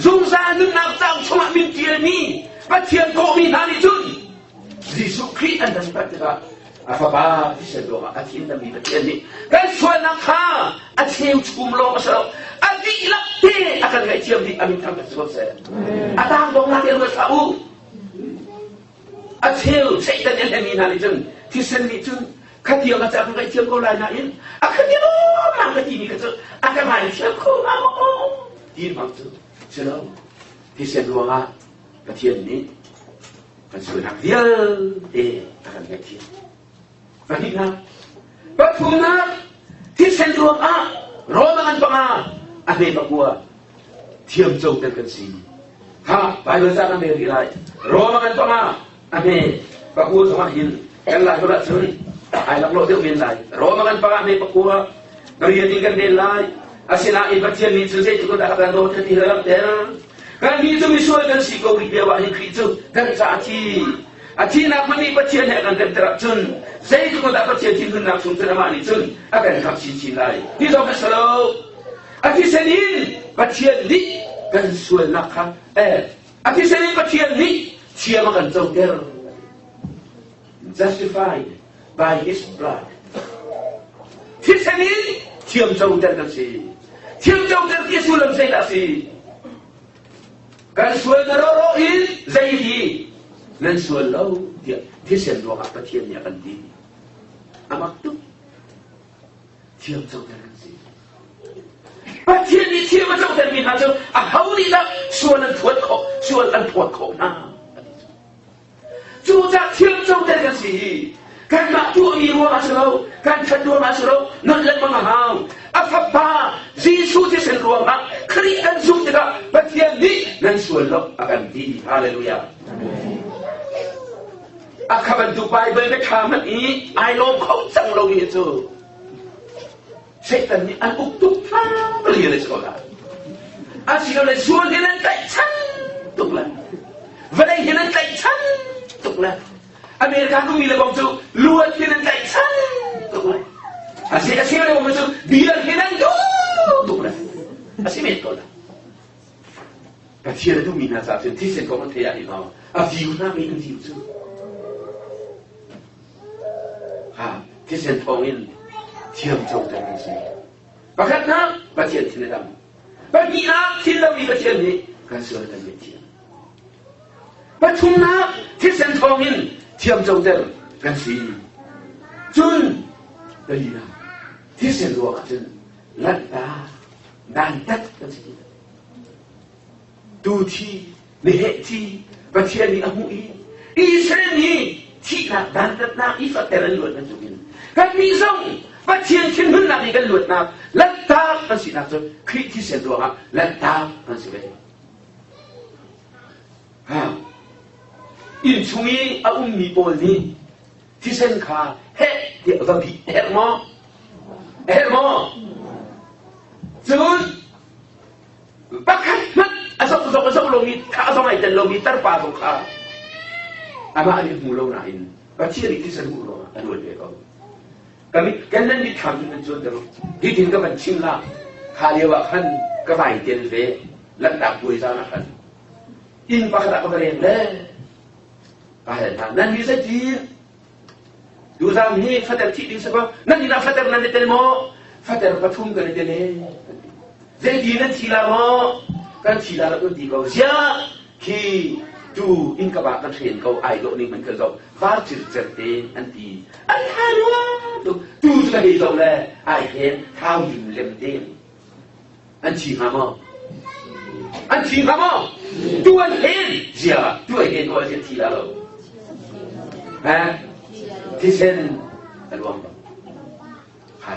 zungzal nunnak cauk chungah min ṭialmi Pathian kawhmi hna nih cun Jesuh Khrih an dantat tikah a fapa thisen ruangah a thin dami Pathian nih kan sualnak kha a cheu chum lawng a si lo a dihlak te a kan ngaihthiam dih a min thang si ko seh a tang dong nak in ruat hlah u a cheu Satan in hlemi hna nih cun thisen nih cun khatiang a ca kan ngaihthiam ko lai nain a khatiang mang ka timi kha cu a ka ngaithiam kho hnga maw ti bang cu si lo thisen ruangah Pathian nih kan sualnak vialte a kan ngaihthiam. Pahnihnak, pathumnak, thisen ruangah Roma ngan panga a hme pakua thiam coter kan si. Ha, Bible ca kan rel rih lai. Roma ngan panga a hme pakua zongah hin kan lai holh ahcun ai laklawh deuh men lai. Roma ngan panga a hme pakua pariat in kan rel lai. Asinain Pathian nih cun zeitluk in dah a kan dawt kha ti hi a langhter. Kannih cu misual kan si ko rih lio ah hin Khrih cu kan caah a thi. A thihnak hmanh nih Pathian he a kan remter ahcun zeitluk dah Pathian thinhunnak chung cun amah nih cun a kan khamh chinchin lai. Hi zong a si lo. A thisen in Pathian nih kan sualnak kha eh a thisen in Pathian nih thiam a kan coter. Justified by his blood. Thisen in thiam coter kan si. Thiam coter ti sullam zeidah a si? Kan sual na rawh in zei hi nan sual lo tiah thisen ruangah Pathian nih a kan ti. A mak tuk. Thiam coter kan si. Pathian nih thiam a cotermi hna cu a ho nih dah sual an thuat khawh, sual an phawt khawh hna? Cucaah thiam coter kan si hi kanmah tuahmi ruangah si lo, kan ṭhat ruangah si lo, nolh lengmang a hau. A Fapa Jesuh thisen ruangah Khrih kan zumh tikah Pathian nih nan sual lo a kan ti. Hallelujah. A Kha bantuk Baibal biaṭha hmanh i ai lawm kho cang lomi cu Satan nih an uk tuk hna li a si ko la. Asilole sual hin an tlaihchan tuk le vawlei hin an tlaihchan tuk le America kumi le bang cu luat hin an tlaihchan tuk le asi a cheu le bang cu biar hin an duh tuk le asi men ko la. Pathian a duhmi hna caah cun thisen kong an theih ah hin a viu hna mi an viu cu. Ha, thisen thawngin thiam coter kan si. Pakhatnak, Pathian thin a dam. Pahnihnak, thin lomi Pathian nih kan sual kan ngaihthiam. Pathumnak, thisen thawngin thiam coter kan si. Cun, palinak, thisen ruangah cun lanhtak, dantat kan si. Tu thi, meheh thi, Pathian nih a hmuh i Israel nih thihnak dantatnak i fater an luat bantukin kannih zong Pathian thinhunnak i kan luatnak lanhtak kan sinak cu Khrih thisen ruangah lanhtak kan si ve. Ha. Inn chung i a ummi pawl nih thisen kha heh tiah va bih herh maw? Herh maw? Cun pakhat hmanh a zoh zong a zoh lomi kha a zong ai tel lomi tarpa zong kha amah nih hmu lo nain Pathian nih thisen hmuh ruangah a luat ve ko. Kami kan nan mit thlam nan cuan ter hi tin ka van chim la kha lio ah khan ka vai tel ve lanhtak puai zan ah khan inn pakhat ah ka va reng le ka hal hna nan mi zeitin tuzan hi fater thih ding sakaw nan inn ah fater nan i tel maw fater pathum kan i tel e zeiti nan thi la maw kan thi la lo kan ti ko ziah khi tu inn ka ba kan hren ko ai dawh ning man kan zoh var circer te an ti an tha rua tu tu cu ka hei zoh le ai hren thau lim lem te An thi hnga maw? An thi hnga maw? Tu an hen zia tu an hen ko an thi la lo. Ha? Thisen a luang lo. Ha.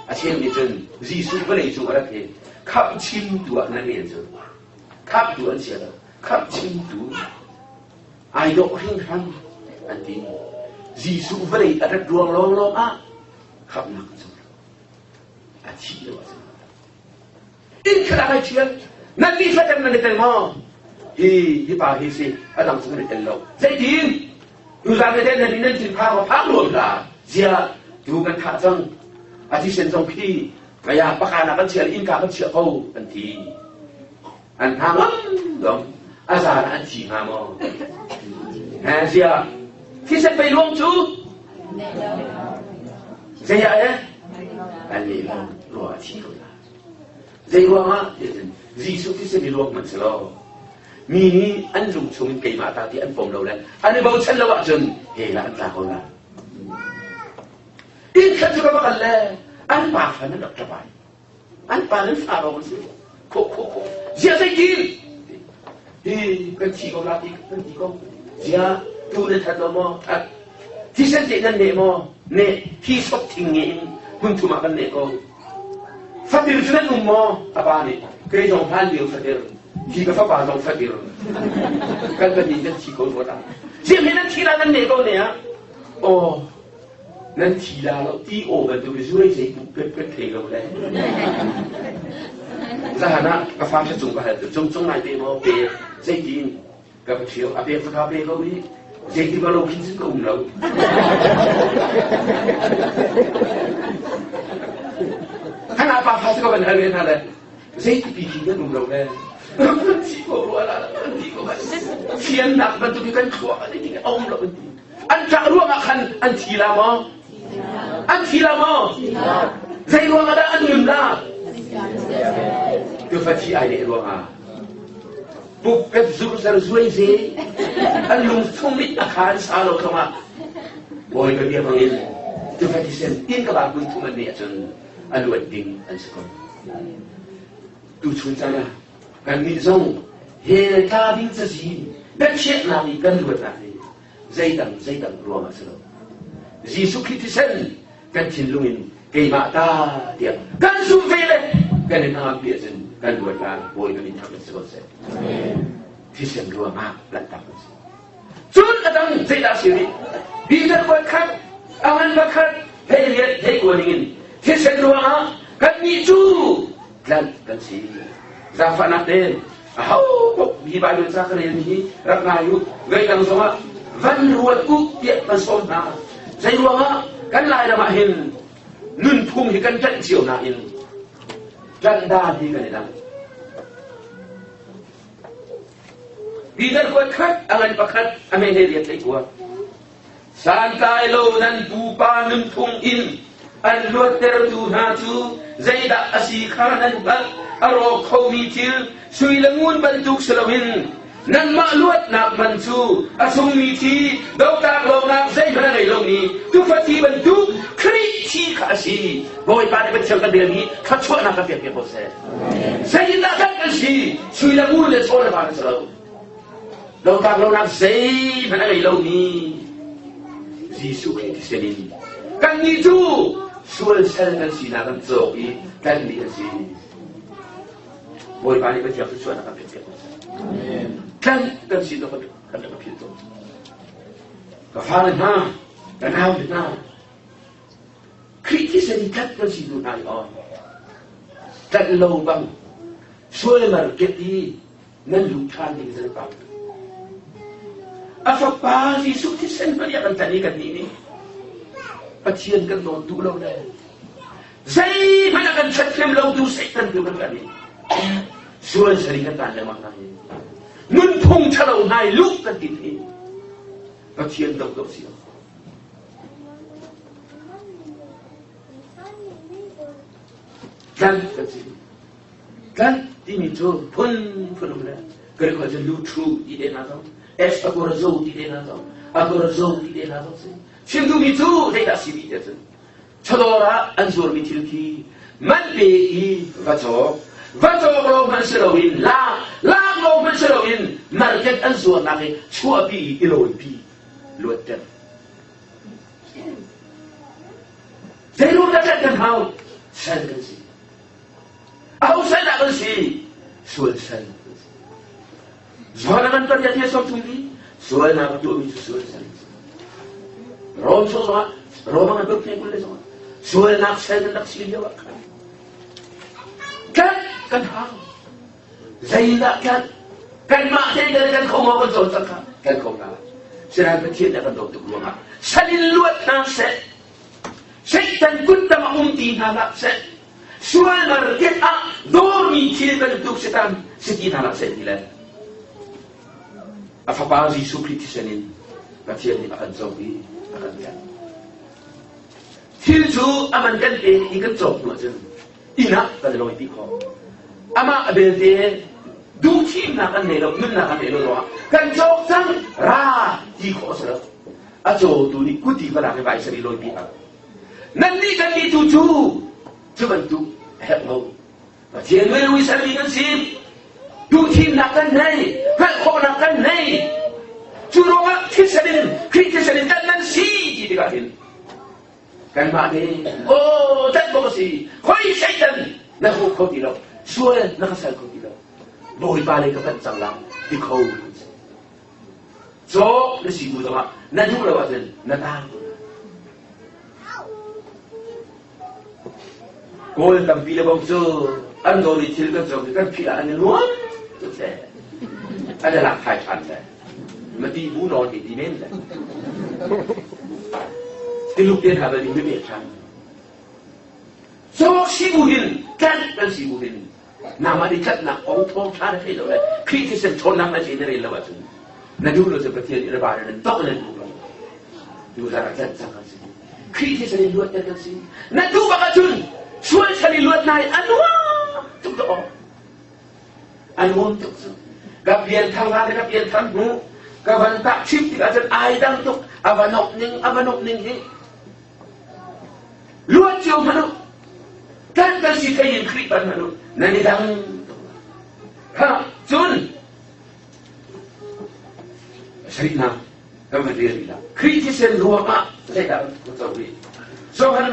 A cheu nih cun Jesuh vawlei cung a rat hi khamh chimtu ah nan rian cu khamhtu an si lo khamh chimtu ai dawh hringhran an ti Jesuh vawlei a rat ruang lawnglawng ah khamhnak an co a thih lo ahcun inn khat ah kai thial nan mi fater nan i tel maw hi hi pa hi si a dang cu nan i tel lo zeitin tuzan le nan nan thin phang ma phang ruam la zia tu kan thah cang a thisen zong khi kaya pakana kan chia inn ka kan chia ko an ti an hna ngam dong a zan an thi hnga maw ha zia thisen pei luang cu zei ah eh an le lo ruah a thi ko la zei ruangah tiah Jesuh thisen i luang hmanh si lo mi nih an lung chung in keimah ta ti an pom lo le an i bochan lo ahcun he la an tla ko la inn khat cu ka va kal le an pa fa nan rak ṭap ai An pa nan fa lawng an si. Kho kho kho. Zia zeitin? Hi kan thi ko la ti kan ti ko. Zia tu nan that lo maw? That. Thisen te nan neh maw? Neh. Thi sop thing nge in hmun thum ah kan neh ko. Fatir cu nan um maw? A pa nih kei zong hlan lio fatir. Hi ka fapa zong fatir. Kan pahnih kan thi ko rua ta. Zia he nan thi la nan neh ko ne ah? Aw. Nan thi la lo ti aw bantuk i zuai zei pet pet thei lo le zahan ah ka fa ṭha cung ka hal cung cung nai pe maw pe zeitin ka va ṭhio a pek ka pe ko i zeiti ba lo khin cun ka um lo hana pa fa cu ka van hal ve hna le zeiti pi khi kan um lo le thi ko rua la kan ti ko fiannak bantuk i kan thluak an ti a um lo an ti An ṭah ruangah khan an thi la maw? An thi la maw? Zei ruangah dah an nun la? Tufa thi ai leh ruangah puppet zurzer zuai ze an lung chung mit a khan sa lo thongah bawi ka bia bangin tufa thisen in ka ba kun thum an nih ahcun a luat ding an si ko tu chun caan ah kannih zong hell tla ding cazi biachiahnak i kan luatnak hi zeidang zeidang ruang ah si lo Jesuh Khrih thisen kan thinlung in keimah ta tiah kan zumh ve le kan i hnangam pi ahcun kan luat lai bawi kan in thang si ko seh thisen ruangah lanhtak kan si cun a dang. dang zeidah si rih? Peter kuat khat, a ngan pakhat, hei riat hei kua ningin thisen ruangah kannih cu tlanh kan si. Zaangfahnak tein aho paoh hi Baibal ca ka relmi hi rak ngai u, veidang zongah van ruat u tiah kan sawm hna. Zei ruangah kan Lairam ah hin nunphung hi kan ṭanh cio nain ṭanh dan hi kan i dang. Peter kuat khat, a ngan pakhat, a meh he riat hlei kua. Santlai lo nan pupa nunphung in an luattertu hna cu zeidah a si kha nan hngalh. A rawk khomi thil sui le ngun bantuk si loin nanmah luatnak man cu a sungmi thi dotlak lonak zeihmanh a ngei lomi tufa thi bantuk Khrih thi kha a si. Bawipa nih Pathian kan relmi thluachuahnak kan pek piak ko seh. Zeitindah kan kan si? Sui le ngun le chaw le va kan si lo. Dotlak lonak zeihmanh a ngei lomi Jesuh Khrih thisen in kannih cu sual sal kan sinak kan cawk i tlanhmi kan si. Bawipa nih Pathian thluachuahnak kan pek piak ko seh. Tlanh kan si kan kan ka philh tawn. Ka fale hna, ka nau hna, Khrih thisen in tlanh kan si hnu hna i aw. Tlanh lo bang sual market i nan luh ṭhan ding zan pang. A fapa Jesuh thisen hmanh ah kan tlanh i kan nih nih Pathian kan dawt duh lo le zeihmanh a kan ṭhathnem lo tu Satan tu kan kan i sual sari kan tan lengmang hna hi nunphung ṭhalo hna i luh kan tim hi Pathian do do si lo. Tlanh kan si. Tlanh timi cu phun phun um le Greek holh cu lutru ti te hna zong, es agorazo ti te hna zong, agorazo ti te hna zong si. Chim duhmi cu zeidah si ti cun chawdawr ah an zuarmi thil khi man pe i va cawk va cawk lo hmanh si loin lak lak lo hmanh si loin market an zuarnak hi chuahpi i lawipi luatter Zeiruang dah kan hau? Sal kan si. Aho sal dah kan si? Sual sal kan si. Zual a kan ton ya thil som thum li. Sual na ka tuahmi cu sual sal. Rom chung zongah Rom an kan pek le zongah sualnak sal kan rak si lio ah khan kan kan hau. Zeidah kan kanmah tein kan kan kho maw kan cawn cang kha kan kho hna. Sinain Pathian nih a kan dawt tuk ruangah sal in luat hna seh. Satan kut tang a um ti hna hlah seh. Sual market ah dawrmi thil bantuk Satan si ti hna hlah seh ti le a fapa Jesuh Khrih thisen in Pathian nih a kan cawk i a kan tlanh. Thil cu a man kan pek i kan cawk hnu ahcun inn ah kan i lawipi khawh. Amah a belte duhthimnak an ngei lo, nunnak an ngei lo ruangah kan cawk cang ra ti khawh a si lo. A cawtu nih kuti va lak i vai sari lawipi hau. Nannih kan nih tu cu cu bantuk a herh lo. Pathian minu i sermi kan si. Duhthimnak kan nei, hngalh khawhnak kan nei. Cu ruangah thisen in Khrih thisen in kan nan si ti tikah hin Kanmah nih aw tlanh bawk a si khoi Satan na hmu kho ti lo sual na ka sal kho ti lo Bawipa lei ka panh cang la ti kho kan si cawk na si bu zongah na duh lo ahcun na taang Kawl tampi le bang cu an dawr i thil kan cawk i kan phih ah an i nuam tuk le an i lak thai ṭhan le mati bu nawn hi ti men le tiluk te hna bal in mi ṭhan cawk si bu hin tlanh kan si bu hin nangmah nih tlanhnak kong thawng ṭha na thei lo le Khrih thisen ṭhawnnak na na rel lo ahcun na duh lo cu Pathian nih na ba nan tok nan duh lo tu zan ah tlanh cang kan si Khrih thisen in luat kan si na duh bak ahcun sual sal i luat nai a nuam tuk to a nuam tuk cu ka pian thang la ka pian thang hnu ka van tak chim tik ahcun ai dang tuk a va nok ning a va nok ning hi luat cio hmanh u kan kan si thei in Khrih pan hmanh u nan i dang tuk ha cun sarihnak kan van rel rih la Khrih thisen ruangah zeidah kan co rih Johan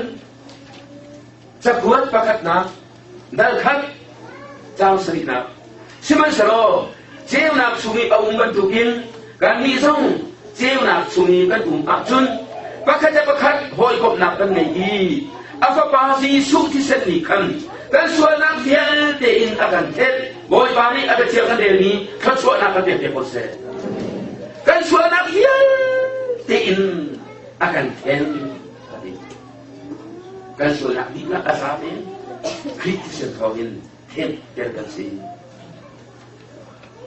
cakuat pakhatnak dal khat caang sarihnak sihmanhsehlaw ceunak chung i a um bantukin kannih zong Ceunak chung i kan um ahcun pakhat le pakhat hawikomhnak kan ngei i a Fapa Jesuh thisen nih khan kan sualnak vialte in a kan thenh. Bawipa nih a biathiang kan relmi thluachuahnak kan pek ko seh. Kan sualnak vialte in a kan thenh. Kan sualnak dihlak a za tein Khrih thisen thawngin thenh kan si.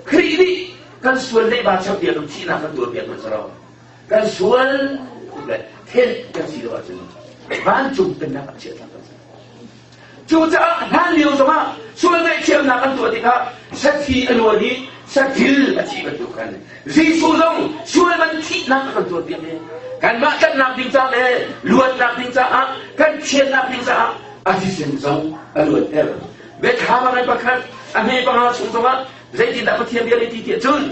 Khrih nih kan sual leiba champiak in thihnak kan tuarpiak hmanh si lo. Kan sual tuk le then kan si lo ahcun vancung pennak ah chiah kan si. Cucaah hlan lio zongah sual ngaihthiamnak kan tuah tikah sathi a luan i sathil a thi bantuk khan Jesuh zong sual man thihnak a kan tuarpiak i kanmah tlanhnak ding ca le luatnak ding caah kan thiannak ding caah a thisen zong a luanter. Biathlam a ngai pakhat a hme panga chung zongah zeitindah Pathian bia nih ti tiah cun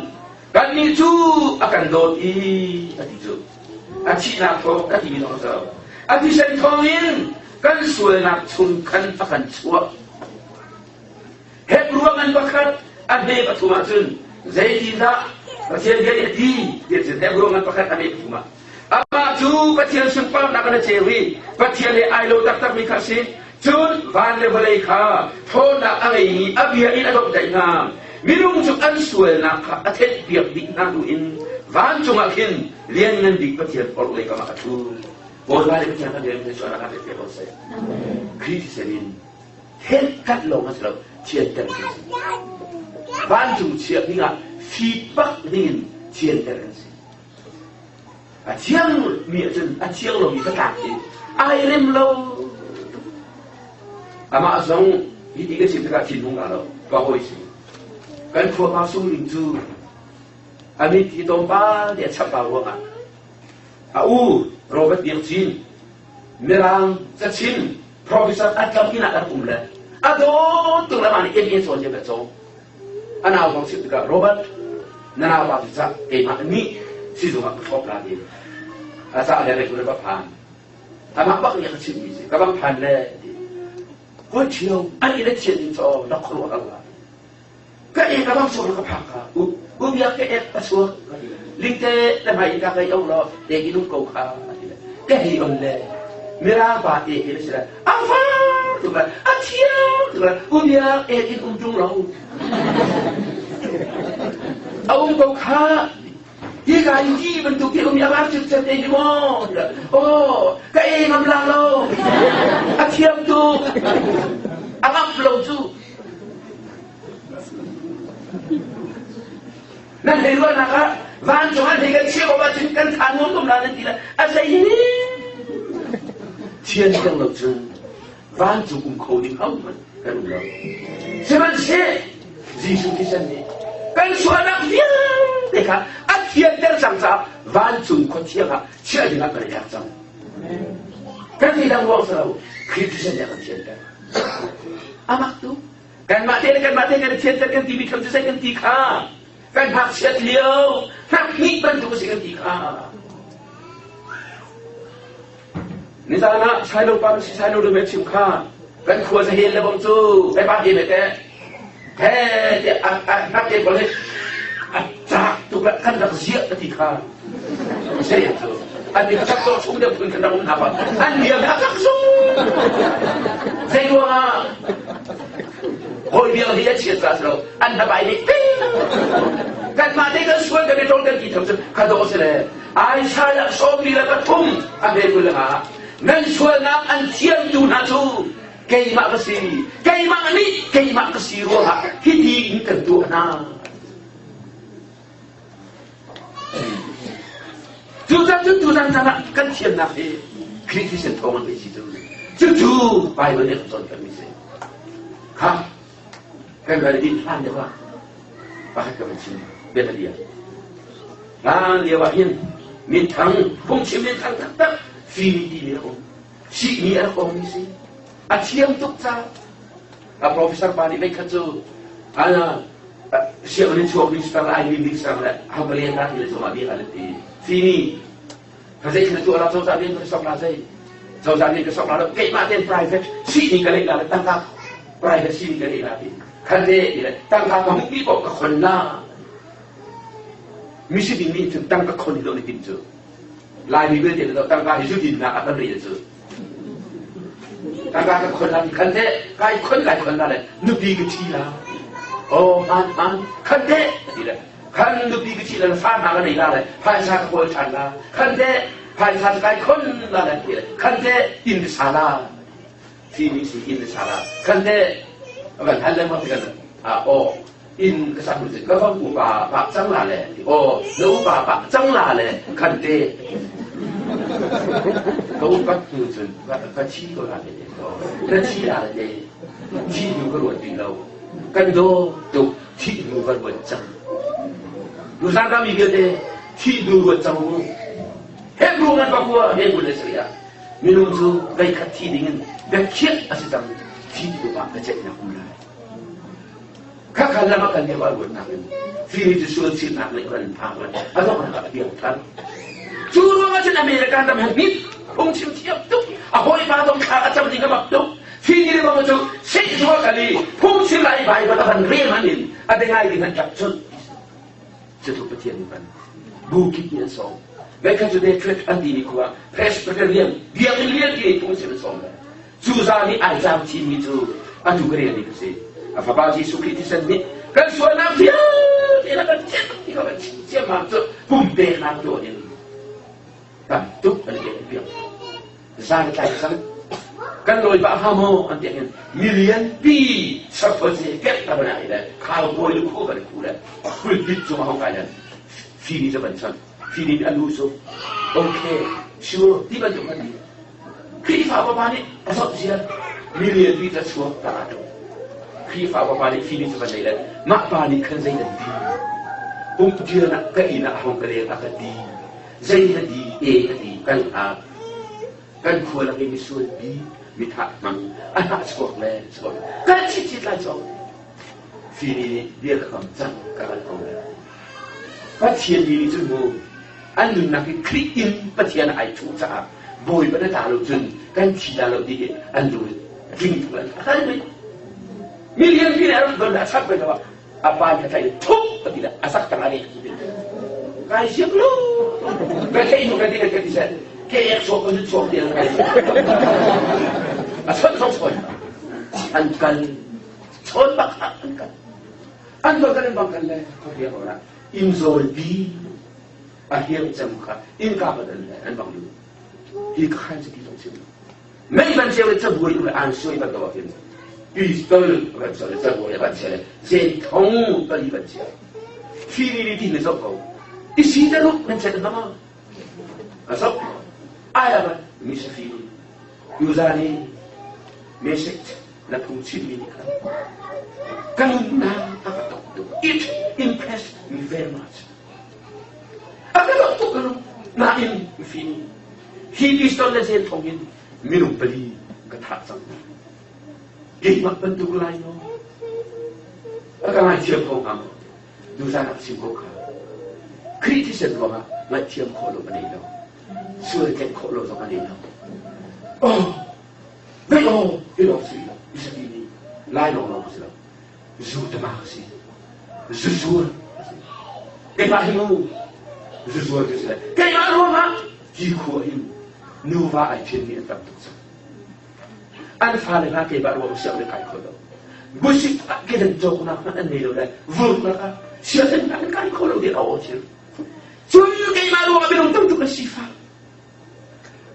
kannih cu a kan dawt i a ti cu a thihnak thawng a timi zong a si lo a thisen thawngin kan sualnak chung khan a kan chuah Hebru ngan pakhat a hme pathum ahcun zeitindah Pathian bia nih a ti tiah cun Hebru ngan pakhat a hme pathum ah Amah cu Pathian sunparnak in a ceu i Pathian he ai lo taktakmi kha a si. Cun van le vawlei kha ṭhawnnak a ngeimi a bia in a domhdaih hna. Minung cu an sualnak kha a thenhpiak dih hna hnu in vancung ah khin Lianngan Bik Pathian orhlei kam ah a ṭhu. Bawipa le Pathian kan rian sualnak kan thenhpiak ko seh. Khrih thisen in thenkhat lawng a si lo, thianter kan si. Vancung chiah dingah fipak dingin thianter kan si. A thiangmi ahcun a thiang lomi ka tlak i ai rem lo. Amah zong hi ti ka chim tikah thinhung dah lo, ka hawi si. Kan khuapa sungling cu a mit hi tlawmpal te a chap ba ruangah a u Robert Biak Cin Mirang cachim professor a tlam inn ah kan um le a dawt tuk le mah nih MA cawn cio ka cawng. A nau kong chimh tikah Robert, na nau pa cu cah keimah nih sizung ah ka thlawp la ti. A cah le rei ka phan. Amah bak nih a ka chimhmi si. Ka bang phan le ti. Kawi ṭhio, an inn a thian ding caw na khuaruah har la. Ka ek a bang chuak ka phak ka. U, u biak ka ek a chuak. Lingte le hmai in ka kai ong law, ek in um ko kha. Ti le. Ka hei on le. Mirang pa ek in a si le. A far tuk le a thiang tuk le u biak ek in um ṭung lo. A um ko kha hi ka i ti bantuk hi um i a var cipcep te hi maw oh ka e ngam la lo a thiam tuk a ngam lo cu nan hei ruahnak ah vancung an hei kan chiah ko ahcun kan tha nuam tum la nan ti le a zei hi thian teng lo cun vancung um kho ding ho hmanh kan um lo sihmanhseh Jesuh thisen nih kan sualnak vialte kha a thianter cang caah vancung khua thiang ah chiah ding ah kan i tlak cang kan ti dang ruang si lo Khrih thisen nih a kan thianter amak tu Kanmah te le kanmah te kan i thianter kan timi tham cu zei kan ti kha kan ngakchiat lio hnakhnih bantuk a si kan ti kha. Nizan ah Sailo pa si Sailo dum chim kha kan khua zahel le bang cu kai pa he te he te a hnak te bol a cak tuk la kan rak ziah ka ti kha sei cu an ni cak to chung deuh phun kan rak um hna pa an liam a cak zung zei ruangah hawi biang hi a chiat ca si lo an hnabai nih kan mah te kan sual kan i ṭol kan ti tham cu kha dawh si le Isaiah 43 a hme kul nga nan sualnak an thiamtu hna cu keimah ka si keimah nih keimah ka si ruangah hiti in kan tuah hna Cucang cun tuzan caan ah kan thiamnak hi Khrih thisen thawng an si cu. Cucu Bible nih a kan cawnpiakmi si. Kha kan ral din hlan deuh ah pakhat ka van chim bianabia. Hlan lio ah hin minthang phungchim minthang taktak fimi timi a um. Sihni a rak ongmi si. A thiam tuk caah a professor pa nih veikhat cu ana sianginn chuak minister le ai minister le hapalian ta ti le cungah bia an ti fimi ka zei khan tu ala cozah rian ka sok la zei cozah rian ka sok la lo keimah ten private sihni ka lei la le tangka private sihni ka lei la ti khan te ti le tangka ka hmuh mi paoh ka khon la. Misiding nih cun tangka khon hi dawh na timh cu. Laimi vialte na tangka hi zu dinnak ah kan rel cu. Tangka ka khon la khan te kai khon kai khon la le nupi ka thi la. Oh man man khan te ti le khan nupi ka thi la fa hna ka nei la le phaisa ka kawl ṭhan la khan te phaisa kai khon la le ti le khan te inn ka sa la fimi si inn ka sa la khan te van hal lengmang ti kan ah aw inn ka sak ka va upa pak cang la le aw na upa pak cang la le khan te ka upat hnu cun ka thi ko la le ka thi la le thi hnu ka ruat ti lo kan daw tuk thi hnu ka ruat cang Nusang kami vialte thi hnu ruat cang mu Hebrew ngan pakua Hebrew le Syria minung cu veikhat thi ding in biakhiah a si cang thi hnu ah ka ceihnak um lai Khakha lam ah kan lio ah ruatnak in firi cu sual chimnak nih kan phak le a donghnak ah a piang thar. Cu ruangah cun America ram he mit phungchim thiam tuk a hawipa dong thla a cam ding a mak tuk firi le bang cu sehzual kal i phungchim lai Bible a van rel man in a dengai ding an ṭap chun. Cutu Pathian nih ban bu kip nih an sawm. Veikhat cu Detroit an timi khua Presbyterian biakinn lianpi i phungchim an sawm le Cu zan i ai caam chinmi cu atu ka relmi ka si. A fapa Jesuh Khrih thisen nih kan sualnak vialte na kan thianh ti kha kan chim ciammam cu pumpeknak tuah in tam tuk an pek piak. Zan tlai cang. Kan lawi pah hnga maw an ti hin million pi saphaw pek ta bana le cowboy lu khu kan khu le pulpit cung hong kai le fini cu kan chan fini a lu cu okay sure ti bantuk kan ti Khrihfa upa nih a zoh ziar million pi ca chuak ta aa ṭum. Khrihfa upa nih fimi cu van nei le mah pa nih khan zei nan ti? Pumhṭian ah ka inn ah hong ka leng a ka ti. Zei na ti? E ka ti. Kan hngak. Kan khua lak i misual pi mithah hmang a hnah chuak le chuak. Kan chit lai cawk. Fimi nih bia ka kam cang ka kal ko le. Pathian mi nih cun mu an nunnak hi Khrih in Pathian ai thuh caah Bawipa na ta lo cun kan thi la lo ti hi an lung tling tuk an hal mi million pi le a rak don a chap ve lo a pa nih a tlaih thup a ti le a sak tang a rek kai siak lo ka thei nu ka ti ka ti sen ke ek chuak ka chuak ti kai a chon chon chon an kal chon bak an kal an kal kan bang kan le ko riak ora inn zawlpi a hiang cem kha innka ban an an bang lu hi ka khan ti tong sim mei ban cheu le cabuai le an suai ban to hin pistol ban cheu le cabuai ban cheu le zen thong pali ban cheu firi ni ti ne zo ko isi ta ruk nan chet ma a zo ai la ban mi sa firi yuzani message na phungchimmi nih khan ka nunnak a ka tok tuk. It impressed me very much. A ka tok tuk ka lung. Nain mifim hi pistol le zen thong in minung pali ka thah cang. Keimah bantuk lai maw? A ka ngaithiam ko hnga maw? Tuzan ah chim ko kha. Khrih thisen ruangah ngaihthiam khawh lo a nei lo. Sual tlenh khawh lo zong a nei lo. Oh, Vei aw ti lawng si lo Isaki nih lai lawng lawng si lo zu tama ka si zu zuar ka si keimah hi mu zu zuar ka si le keimah ruangah hi khua hin nuva ai ṭhen mi an tam tuk cang an fale hna keimah ruang siang le kai kho lo busik ah kedan cawknak hmanh an nei lo le vurnak ah sianginn an kai kho lo ti a aw thil cun keimah ruangah minung tam tuk an sifak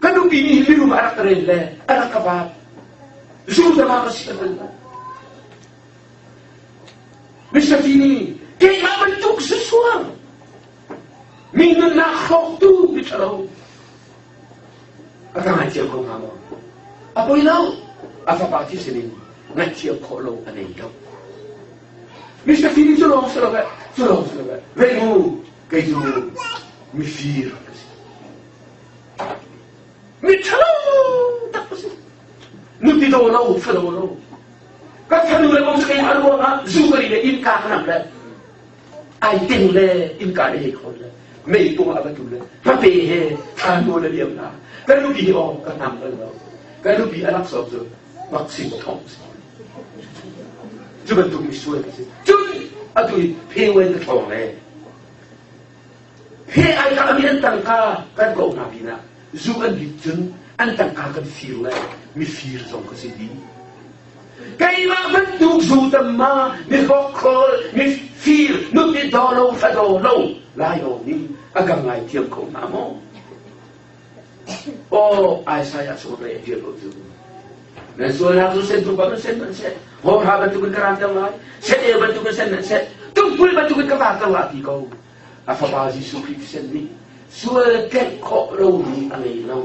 Ka nupi nih mirum a rak ka rel le a rak ka vaat. Zumdama ka si ka hngal lo. Mr. Fini, keimah bantuk susuang mi nunnak hrawktu mi ṭhalo a ka ngaithiam ko hnga maw? A poi lo. A fapa thisen in ngaihthiam khawh lo a nei lo. Mr. Fini cu lawng si lo eh, cu lawng si lo eh. Vei mu, kei cu mifir ka si. Miṭhalo tak ka si. Nupi daw lo, fado lo. Ka fanu le kong keimah ruangah zu ka ri le innka ka nam le ai ting le innka le hei khawn le mei pung ah va tu le hmape he thlan le liam na ka nupi hi aw ka hnam bal lo ka nupi a laksawng cu vaccine thong si cu bantuk misual ka si cun atu hi phewen ka ṭhawng le. He ai ka mi an tangka kan ko hna pinah zu an rit cun an tangka kan fir le mifir zong ka si dih. Keimah bantuk zu tamma mi hrokhrawl mi fir nupi daw lo fa daw lo lai lawng nih a ka ngaithiam kho hnga maw? Aw Isaiah chung rei a ṭial ko cu. Nan sualnak cu sen tuk bang sen nan seh. Hawhra bantukin ka ranter lai. Sen el bantukin sen nan seh. Tungpul bantukin ka vater lai ti ko. A fapa Jesuh Khrih thisen nih sual tlenh khawh lomi a ngei lo.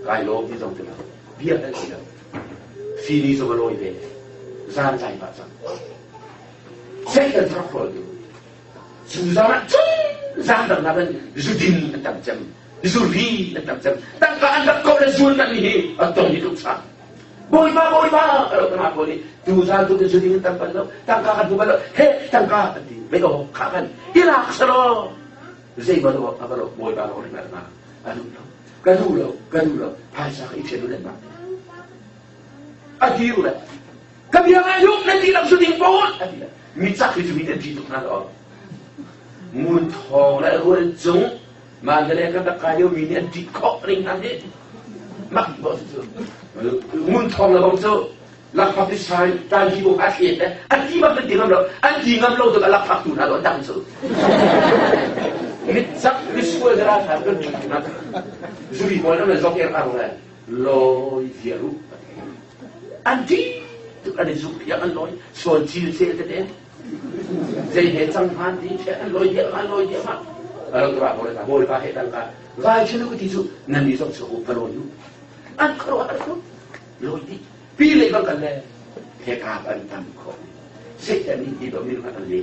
Kai lawm ti zong ti lo. Bia kan si lo. Fini zong a lawi ve. Zan zai pah cang. Satan thar hrawl ding. Zu zan ah cun zan dang nak in zu din an tam cem. Zu ri an tam cem. Tangka an rak ko le zul kan hi an tong hi tluk sang. Bawipa Bawipa a lo kana pawl nih tu zan tu zu ding an tam bal lo. Tangka kan hmu bal lo. He tangka an ti. Mei o kha kan ilak salo. Zei ba lo a ba lo Bawipa lo ring na a duh lo. Ka duh lo ka duh lo phaisa ka i ṭhen u len ma. A dir le ka bia ngai uk nan dihlak zu ding pawl a ti le mi cak hi cu mi an ṭih tuk hna lo ngun thawng le rual cung Mandalay kan rak kai lio mi nih an ṭih khawh ning hna hi mak bo cu ngun thawng le bang cu lakphak i sai tan hi bung a thlet le an ti bak an ti ngam lo an ti ngam lo tuk a lakphak tu hna lo an dang cu mit cak mi sual dara hna kan ṭih hna zuri pawl nan zok er ang le lawi viar u an ṭih tuk an i zuk thiang an lawi sawn cil sel tete zei he cang hman ti the an lawi diam an lawi diam ah alo tura bawi ta bawipa he tangka vai chunu ti cu nan ni zong chu va lawi u an kharo har tu lawi di pi le bang kan le he ka an tam kho satan nih ti do min an le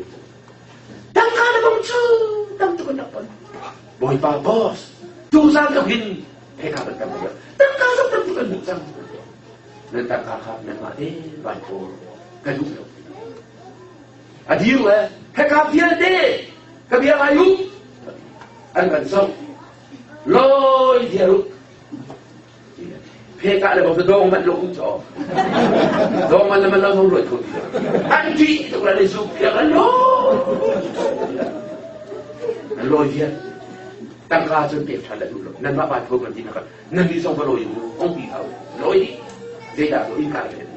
tangka na bang chu tam tu kan pon bawipa boss tu zan to hin he ka ban tam tangka zong tam tu kan hmuh cang nan tangka kha nanmah te vai thawl ka duh lo a dir le heka vialte ka bia ngai u an kan zoh loi viar u pheka le bang dong man lo um cho dong man le man lo zong roi kho ti an ti tuk la le zu phiak an lo an loi viar tangka cun pek ṭhan le duh lo nanmah vai thawl kan ti na nan nih zong va lawi u ong pi hau lawi dih zeidah lo inn kai kan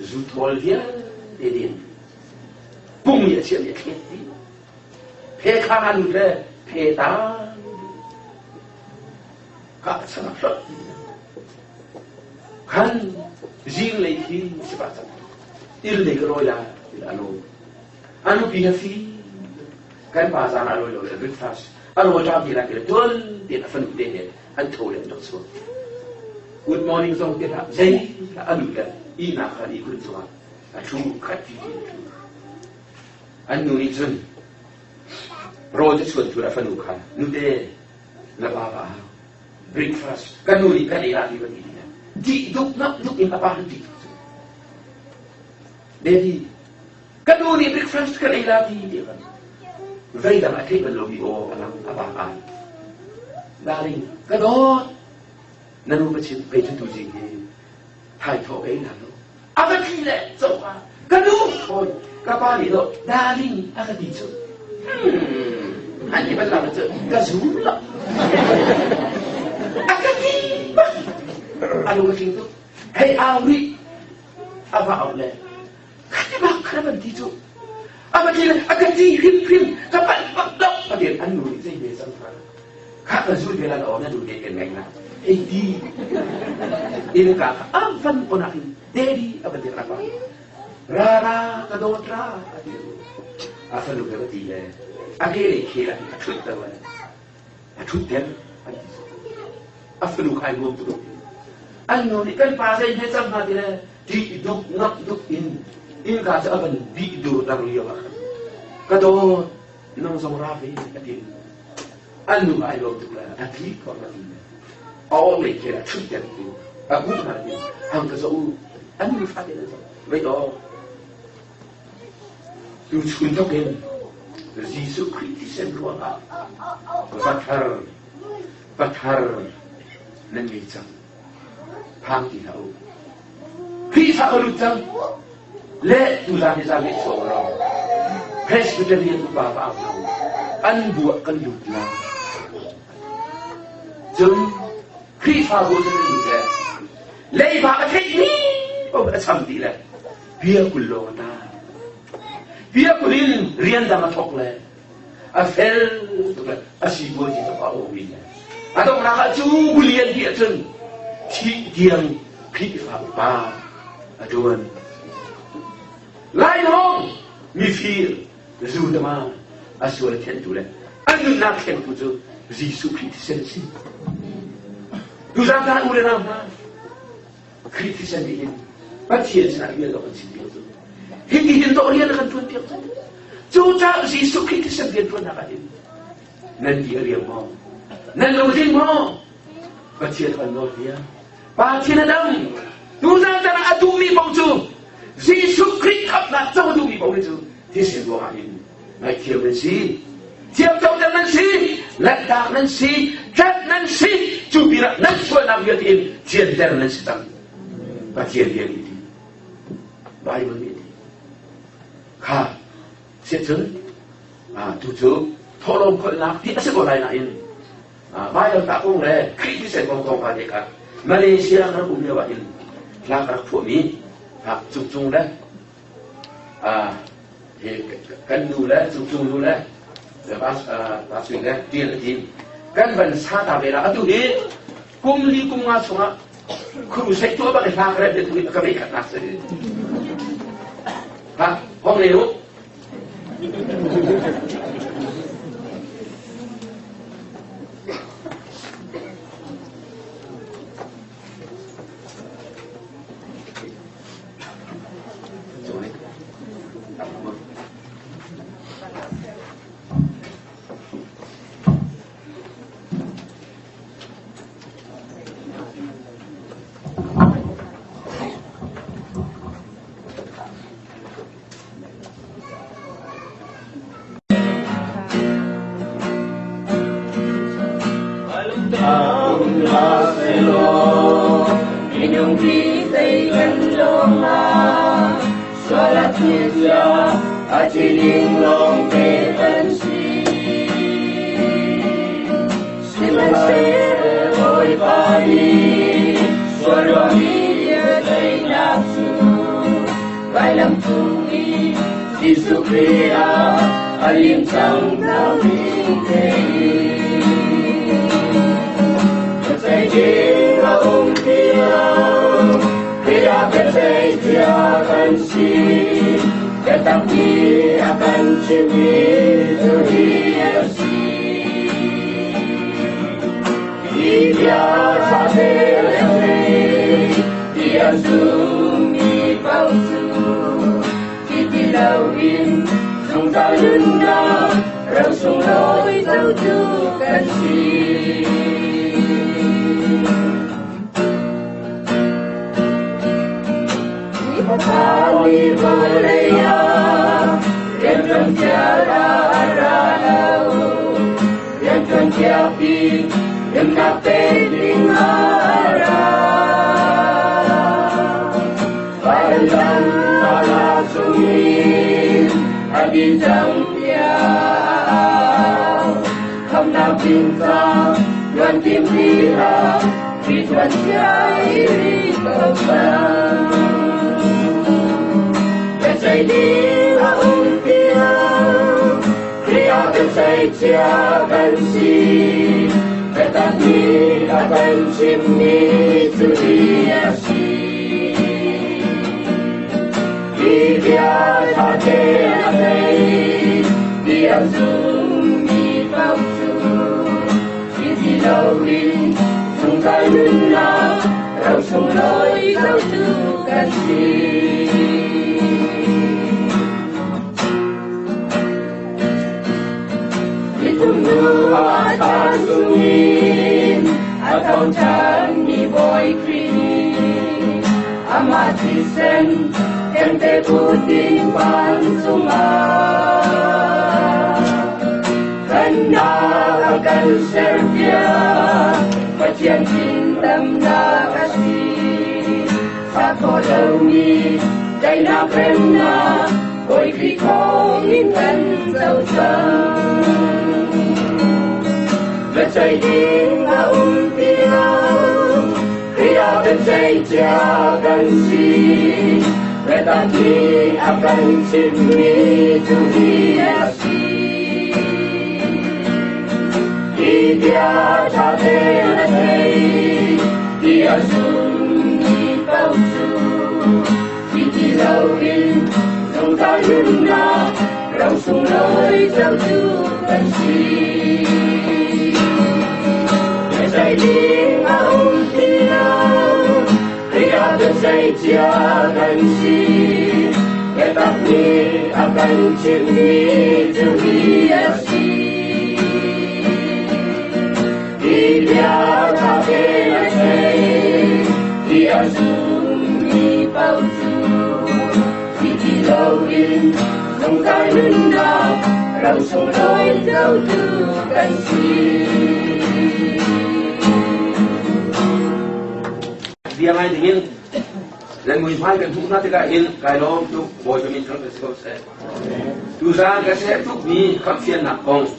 zu thawl vialte din pung nih a chiah mi a thlet dih phe kha nga lut le phe ta ka chang hlot khan zing lei khi si pa cang il lei ka lawi la il a lawi anu pi ha fi kan pa zan a lawi lo le breakfast a rawl ṭam ti lai ti le tuan tein a fanu te he an tho le an rak chuak. Good morning zong ti hlah zei a lut le ihnak kha ihkhun cungah a ṭhu khat ti ti a ṭhu. An nu nih cun rawl cu chuan thur a fanu kha nute na pa pa breakfast kan nu nih kan ei la ti va ti ti dih duk nak duk in a pa han ti Daddy Ka nu nih breakfast kan ei la ti ti kan zeidang a theih bal lomi aw a lang a bak ai. Darling, ka dawt. Na nu ka chim kei cu tuzing hi thai thawh ka ei hna lo. A va tli le coka ka nu hawi ka pa nih do darling a ka ti cu. Hmm, an ni bal la cu ka zum lo. A ka ti bak. A lung a tling tuk. Hei au rih. A va au le Khati bak kha van ti cu. A va ti le a ka ti hrimhrim ka palh bak dok a ti an nu nih zei ve cang kha. Kha ka zul ve la aw na nu te kan ngai na. Ei ti. In ka a van onak in daddy a van ti ra pa. Ra ra ka dawt ra a ti. A fanu ka va ti le a ke lei khel ah a thut ter le a thut ter an ti. A fanu kha ai nuam tuk. An nu nih kan pa zei he cang hna ti le ṭih duk ngap duk in innka cu a van bih durdar lio ah khan ka dawt nang zong ra ve a ti an nu ai lawm tuk le a tli ko a ti a aw lei khel a ṭhut ter ti a kuh hna ti hang ka zoh u an nu fate nan zoh vei aw tu chun thok in Jesuh Khrih thisen ruangah vathar pathar nan ngei cang phang ti hlah u. Khrihfa ka lut cang. Le tuzan hi zan nih chuak lo. Presbyterian upa va au hna u. An bu ah kan lut lai. Cun Khrihfabu cu nan lut le leiba a theihmi paoh a cham dih le bia kul lawng a tang. Bia kul in rian dang a thawk le a fel tuk le a sipuazi zong a awmi le a donghnak ah cu bulian ti ahcun thih tiang Khrihfa upa a ṭuan. Lainawng mifir zu tama a sual thiantu le an nunnak thlengtu cu Jesuh Khrih thisen a si. Tuzaan caan u le nau hna, Khrih thisen nih hin Pathian sinah rian a kan chim piak cu. Hiti hin dawh rian a kan ṭuan piak cu. Cucaah Jesuh Khrih thisen rian ṭuannak ah hin nan ti a riang maw? Nan lungtling maw? Pathian kan nawl bia. Pathian a dam. Tuzaan caan ah a duhmi paoh cu Jesuh Khrih khamhnak co a duhmi paoh hi cu thisen ruangah hin ngaihthiam nan si. Thiamcoter nan si, lanhtak nan si, tlanh nan si, cu pinah nan sualnak vialte in thianter nan si cang. Pathian bia nih ti. Bible nih ti. Kha, siacun, tu cu thawhlawm kholhnak ti a si ko lai nain Vailamtah kong le Khrih thisen kong thawngpang te kha Malaysia ram um lio ah hin hla ka rak phuahmi Cungcung le kan nu le Cungcung nu le Pastor le Tial a tim kan van sa ta ve la atu hi kum li kum nga chungah crusade tuah bak i hla ka rep le tu hi ka vei khatnak si ha hong le u Minung hi zei kan lawm ah sual a thil a thiling lawng te kan si. Sihmanhsehlaw Bawipa nih sual ruang i teinak cu vailam cung i Jesuh Khrih ah a lim cang tlamtling tein. Biaceih ding a um ti lo, Khrih ah biaceih cia kan si. Biatak nih a kan chimh i cu hi a si. Hi bia ṭha te le thei ti a zummi paoh cu thi ti loin zungzal nunnak ro sunglawi cotu kan si. Mi vawlei ah rianṭuan thial a ra lo. Rianṭuan thiapi remnak pe ding a ra. Vailam tala chungin a di cang tiah khamnak ding ca luan tim lila ri tuan cia i ri ko cang. Biaceih ding a um ti lo, Khrih ah biaceih cia kan si. Biatak nih a kan chimmi cu hi a si. Hi bia ṭha te a thei, ti a zummi paoh cu thi ti loin zungzal nunnak ro sunglawi cotu kan si. Nithum hnu ah thlan chungin a tho ṭhanmi Bawi Khrih nih amah thisen kemte putin van cungah Khannak a kan serpiak Pathian thintamnak a si. Sa khawh lomi daihnak remnak. Bawi Khrih thawngin kan co cang. Biaceih ding a um ti lo, Khrih ah biaceih cia kan si. Biatak nih a kan chimhmi cu hi a si. Hi bia ṭha tein a thei, ti a zummi paoh cu thi ti loin zungzal nunnak ro sunglawi cotu kan si. Biaceih ding a um ti lo, Khrih ah biaceih cia kan si. Biatak nih a kan chimhmi cu hi a si. Hi bia ṭha tein a thei, ti a zummi paoh cu thi ti loin zungzal nunnak ro sunglawi cotu kan si. Bia ngai dingin nan muihmai kan hmuh hna tikah hin kai lawm tuk. Bawipa min thangṭhat si ko seh. Tuzaan ka seh tukmi khamhfiannak kong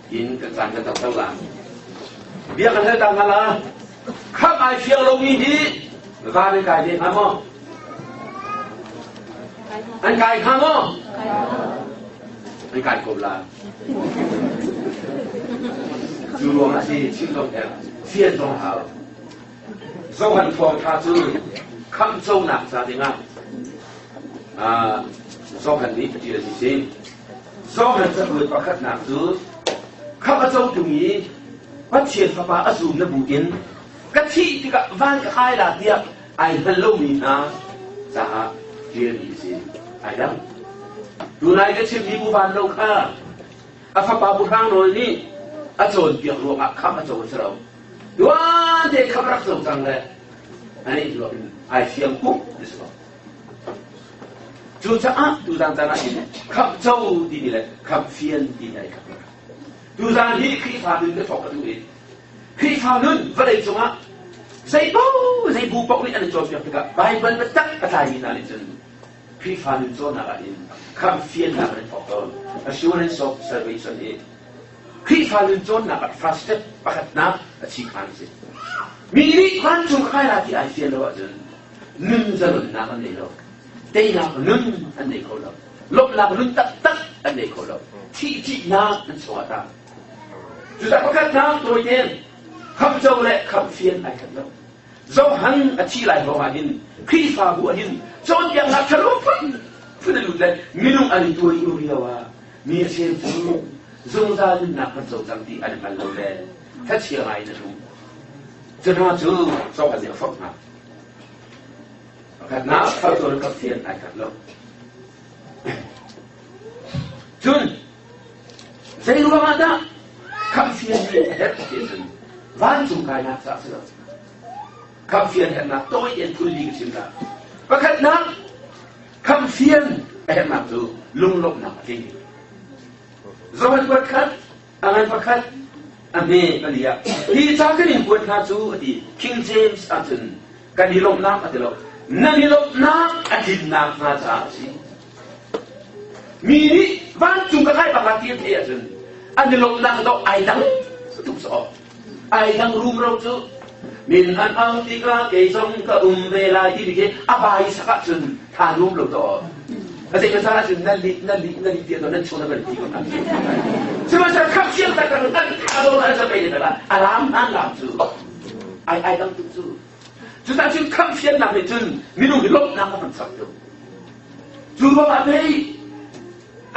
in kan caan kan tar la. Bia kan hal ta hna la. Khamh ai fiang lomi hi van an kai ve hnga maw? An kai hnga maw? An kai ko la. Cu ruang ah si chim zong herh, fian zong hau. Johan thawngṭha cu khamhconak ca dingah Johan nih a ṭialmi si. Johan cakuat pakhatnak cu khamh a co ṭung i Pathian Fapa a zum na bu in ka thih tikah van ka kai la tiah ai hngal lomi hna caah ṭialmi a si. Ai dang. Tunai ka chimmi bu van lo kha a fapa Pu Hrang Nawl nih a cawnpiak ruangah khamh a co a si lo. Tuan te khamh rak co cang le ani zuak in ai fiang tuk ti si lo. Cucaah tuzan caan ah hin khamh co timi le khamh fian timi ai khat lo. Tuzan hi Khrihfa nun ka thawk ka duh i Khrihfa nun vawlei cungah zei paoh zei bu paoh nih an i cawnpiak tikah Baibal biatak a tlaimi hna nih cun Khrihfa nun cawnnak ah hin khamh fiannak an thawk tawn. Assurance of salvation hi Khrihfa nun cawnnak ah first step pakhatnak a chi khan a si. Mi nih vancung ka kai la ti ai fian lo ahcun nun zalonnak an nei lo. Teinak nun an nei kho lo. Lawmhnak nun taktak an nei kho lo. Thih ṭihnak an chungah tang. Cucaah pakhatnak tawi tein khamh co le khamh fian ai khat lo. Johan a thih lai hrawng ah hin Khrihfabu ah hin cawnpiaknak ṭhalo phun phun a lut le minung an i tuai ur lio ah mi a cheu cu zungzal nunnak kan co cang ti an hngal lo le thachia ngai in a tlung. Cu hna cu Johan nih a forh hna. Pakhatnak farcawn ka fian ai khat lo. Cun Zei ruangah dah khamhfian hi a herh ti ahcun vancung kainak caah si lo. Khamhfian herhnak tawi tein phunli ka chim la. Pakhatnak, khamhfian a herhnak cu lunglawmhnak a tling. Zohan kuat khat, a ngan pakhat, a hme pali ah hi ca kan in kuat hna cu a ti. King James ahcun kan i lawmhnak a ti lo. Nan i lawmhnak a tlinnak hnga caah a si. Mi nih vancung ka kai bak la ti an theih ahcun an i lawmhnak dawh ai dang tuk sawh. Ai dang rumro cu min an au tikah kei zong ka um ve lai ti khi a bai sak ahcun tha nuam lo to. A zei ka ahcun nan li nan li nan li ti nan chung na kan ti ko na. Sihmanhsehlaw khap siang tak kan an tha do an sa pe ne ta alam an lam cu ai ai dang tuk cu. Cucaah cun khamhfiannak nih cun minung hi lawmhnak a kan chap tuk. Cu ruangah pei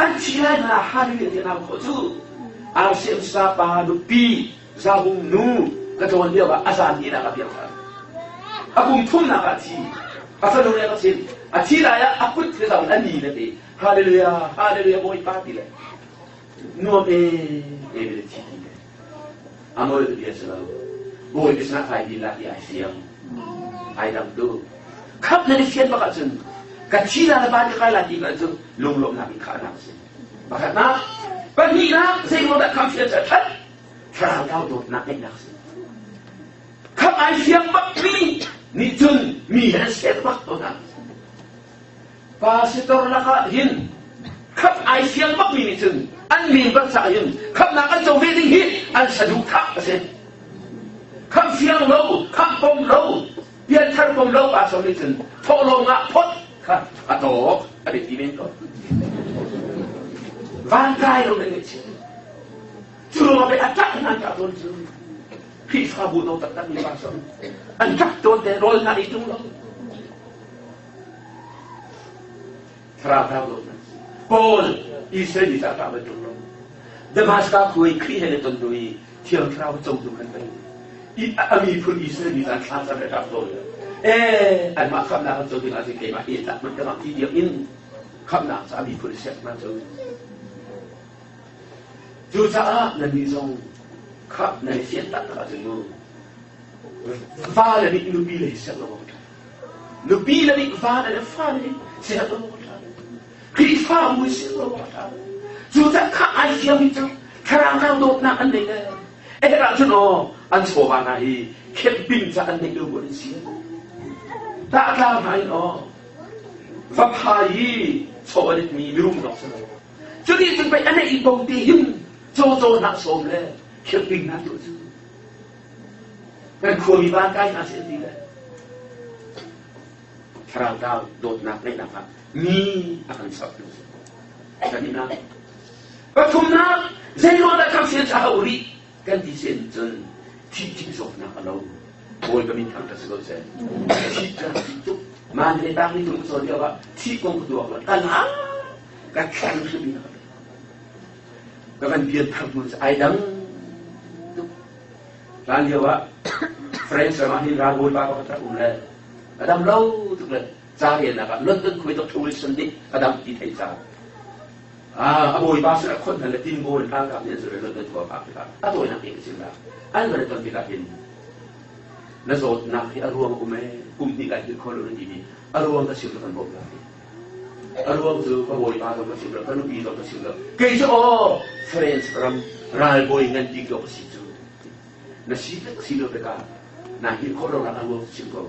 an thi lai hna hallelujah ti nau khawh cu RCM sapa nupi Zabung nu ka tlawn lio ah a zan ihnak a piak ṭhan. A kum thumnak ah a thi. A fanu nih a ka chimh. A thi lai ah a kut he zong a ni le ti hallelujah hallelujah Bawipa ti le nuam e e le thi ti le A nawl tu bia si lo. Bawipa sinah kai dil lah ti ai fiang. Ai dang tu. Khap nan i fian bak ahcun ka thi la le van ka kai la ti ka cu lunglawmhnak in khahnak a si. Pakhatnak, pahnihnak zeimaw dah kham fian cu a that. Thlarau thau dawtnak ngeihnak a si. Khap ai fiang bak mi nih cun mi he an ser bak ko hna. Pastor lakah hin Khap ai siang bakmi nih cun an member caah hin khamnak an co ve ding hi an saduhthah a si. Kham siang lo, kham pom lo, pianthar pom lo aa som nih cun thawhlawm ah phot kha a tawk a biapi men ko. Van kai lo nan ngaihchia. Cu ruangah pei a ṭah hna ṭah tawn cu. Khrihfabu no taktak mi pa som. An ṭap tawn te rawl hna ei ṭung lo. Thlarau thlau lo nan si. Paul Israel mi ca bantuk lo. Damascus khua i Khrih he le ton hnu i Thiang Thlarau co hnu khan pei i a miphun Israel mi caan thla cam le ṭap tawn le eh anmah khamnak an co ding ahcun keimah hi tlak hmanh ka ngah ti tiang in khamnak ca a miphun siak hna cu. Cucaah nannih zong kha nan i fian taktak ahcun mu va le nih nupi le hi siak lo awk a ṭha. Nupi le nih va le fa le nih siak lo awk a ṭha. Khrihfabu hi siak lo awk a ṭha. Cucaah kha ai fiangmi cu thlarau dawtnak an nei le eh ahcun aw an chawva hna hi camping ca an neih lo bu an si. Tahtlang hna in aw va phai i chaw a letmi mirum zong si lo. Cuti cun pei a neih bo te hin cawcaw hna sawm le camping hna tuah cu. Kan khuami van kai hna seh ti le thlarau dau dawtnak ngeihnak ah mi a kan sok tu si. Pahnihnak. Pathumnak, zeiruang dah khamhsian cu a hauh rih kan ti sin cun thih thih zawtnak a lo. Bawipa min thangṭhat si ko seh. Thih kan thih tuk. Man le tang ni tum ka cawn lio ah thih kong ka tuak lo. Ka la ka thlang hrim in ka van pian thar hnu cu ai dang tuk. Hlan lio ah France ram ah hin ralbawipa pakhat rak um le a dam lo tuk le ca relnak ah London khuai Dr. Wilson nih a dam ti thei cang. Ah, a bawipa sin a khon hna le tinbaw in ralkap nih an zulh London khua phak tikah a tawinak te ka chim la. An van i ton tikah hin na zawtnak hi a ruang um ee kum hnih lai hngilh kho lo na timi a ruang ka chim lo kan bawmh lai. A ruang cu ka bawipa zong ka chim lo, ka nupi zong ka chim lo. Kei cu aw France ram ralbawi ngan bik dawh ka si cu. Na si le si lo tikah naa hngilh khawh lo nak a ruang cu chim ko.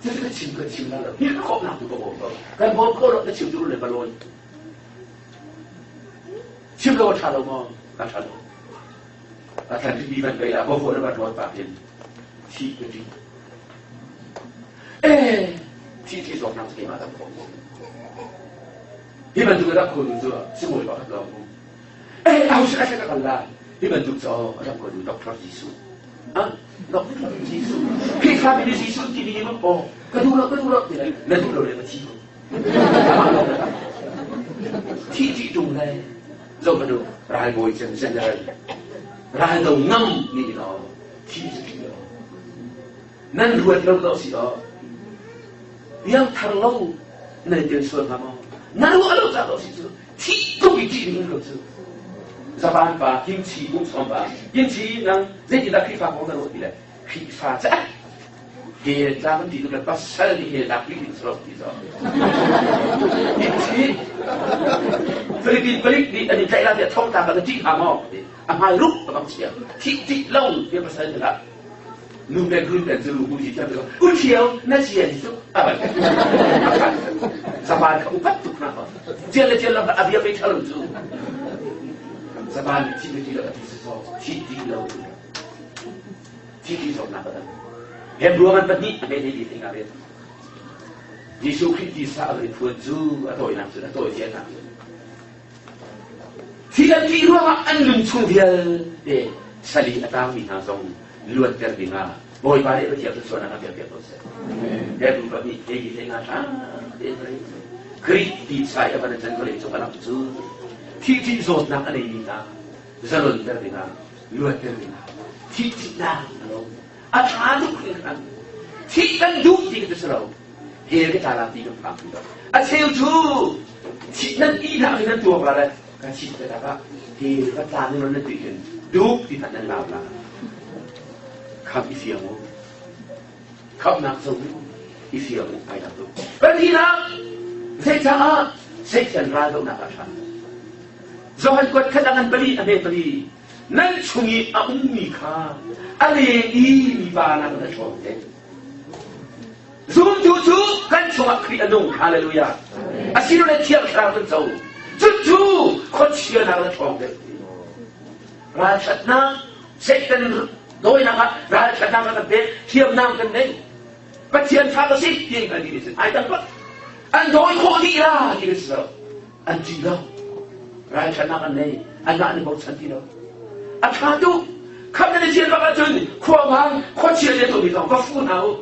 Cucu ka chim ka chim la lo. Hngilh khawhnak tu ka bawm ko. Kan bawm khawh lo na chim tu le ka lawi. Chim lo a ṭha lo maw? A ṭha lo. A thlan mi van bei ah bawhawh na van rawn pak in thi ka ṭi. Eh, thi thi zawtnak cu keimah dam khawh ko. Hi bantuk a dam kho tu cu sibawi pakhat lawng um. Eh, au si ka kal lai. Hi bantuk cu a dam kho tu Dr. Jesuh. Ah, Dr. Jesuh. Khrihfa mi nih Jesuh ti mi nih aw, ka duh lo, ka duh lo ti le na duh lo le ka thi ko. Amah lawng na dam. Thi ṭih ṭung le zoh hmanh u, ralbawi cem general raldo ngam nih law thi cu ṭih lo. Nan ruat lo lo si aw. Piangthar lo nan i tel sual hnga maw? Na ruah lo ca lo si cu thi tuk i ṭih ding lo cu. Zaban pa, kimchi, ungchawm pa, kimchi nang zeitindah Khrihfa kong na ruah ti le Khrihfa caah hell tla kan ti tuk le pasal nih hell tlak bik ding si lo ti zo. Kimchi Philippine palik nih an i tlaih la tiah thong tla kan ṭih hnga maw? A hmai rup a bang chia. Thih ṭih lo tiah pasal nih lah nu pen run pen cu u ji thiam cu u thiau na chia ni cu a ban zaban kha upat tuk na ko cial le cial lo a bia pe thalo cu zaban nih thi ti lo a ti so thi ti lo thi ti zawtnak a dam Hebrew man pahnih a hme ti thei nga ret Jesuh Khrih ti sa a van i phuan cu a tawinak cu a tawi zianak cu Thil an ṭih ruangah an nun chung vialte sal i a tangmi hna zong luatter dingah Bawipa nih Pathian thluachuahnak a pekpiak ko seh. Hebrew pahnih he hi hlei nga ṭha tein vawlei Khrih ti sai a van can vawlei cung a lang cu thih ṭih zawtnak a neimi hna zalonter dingah luatter dingah thih ṭihnak a lo a ṭha tuk hringhran thih kan duh ti ka si lo hell ka tla la ti kan phang ti lo a cheu cu thih nan ihnak in nan tuak la le ka thih ka tak ah hell ka tla ning nan ti hin duk ti hmanh nan lau la kham i fiang u khamnak zo u i fiang u ai dak tuk pahnihnak zeicaah Satan raldohnak ah ṭha Johan kuat khat a ngan pali a hme pali nan chung i a ummi kha a leng i mipa nak na ṭhawng te Zumtu cu kan chungah Khrih a nung. Hallelujah. Asilole Thiang Thlarau kan co. Cucu khuachia nak na ṭhawng deuh. Ralṭhatnak Satan dawinak ah ralṭhatnak a kan pek, thiamnam kan nei. Pathian fa ka si ti an ti sin ai dang bak. An dawi khawh dih la ti ka si lo. An ṭih lo. Ralṭhatnak an nei. Anmah an i bochan ti lo. A ṭha tuk. Khamh nan i thian bak ahcun khuavang khuachia le tuahmi zong va fu hna u.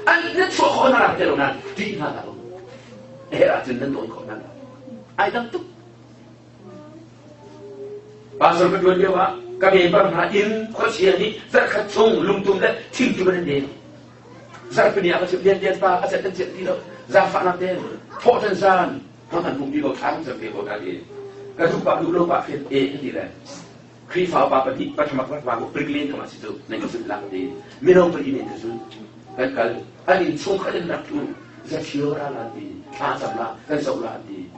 An nan chuah khawh hna rak ti lo nain ṭih hna hlah u. A herh ahcun nan dawi khawh hna lai. Ai dang tuk. Pastor ka ṭuan lio ah ka member hna inn khuachia nih zarhkhat chung lungtum le thingtum an deng. Zarhpini ah ka chimh lian lian pa a cet an celh ti lo. Zaangfahnak tein thawhṭan zan hmang an pum ti ko thla kan cam ve ko hna ti. Ka duh pah duh lo pah khin e ka ti le Khrihfa upa pahnih pathamak rak vang bricklane kam ah si cu nan ka zulh lak ti mino pali nen ka zul kan kal an inn chung khat in rak tlu zathio ra la ti thla cam la kan zoh la ti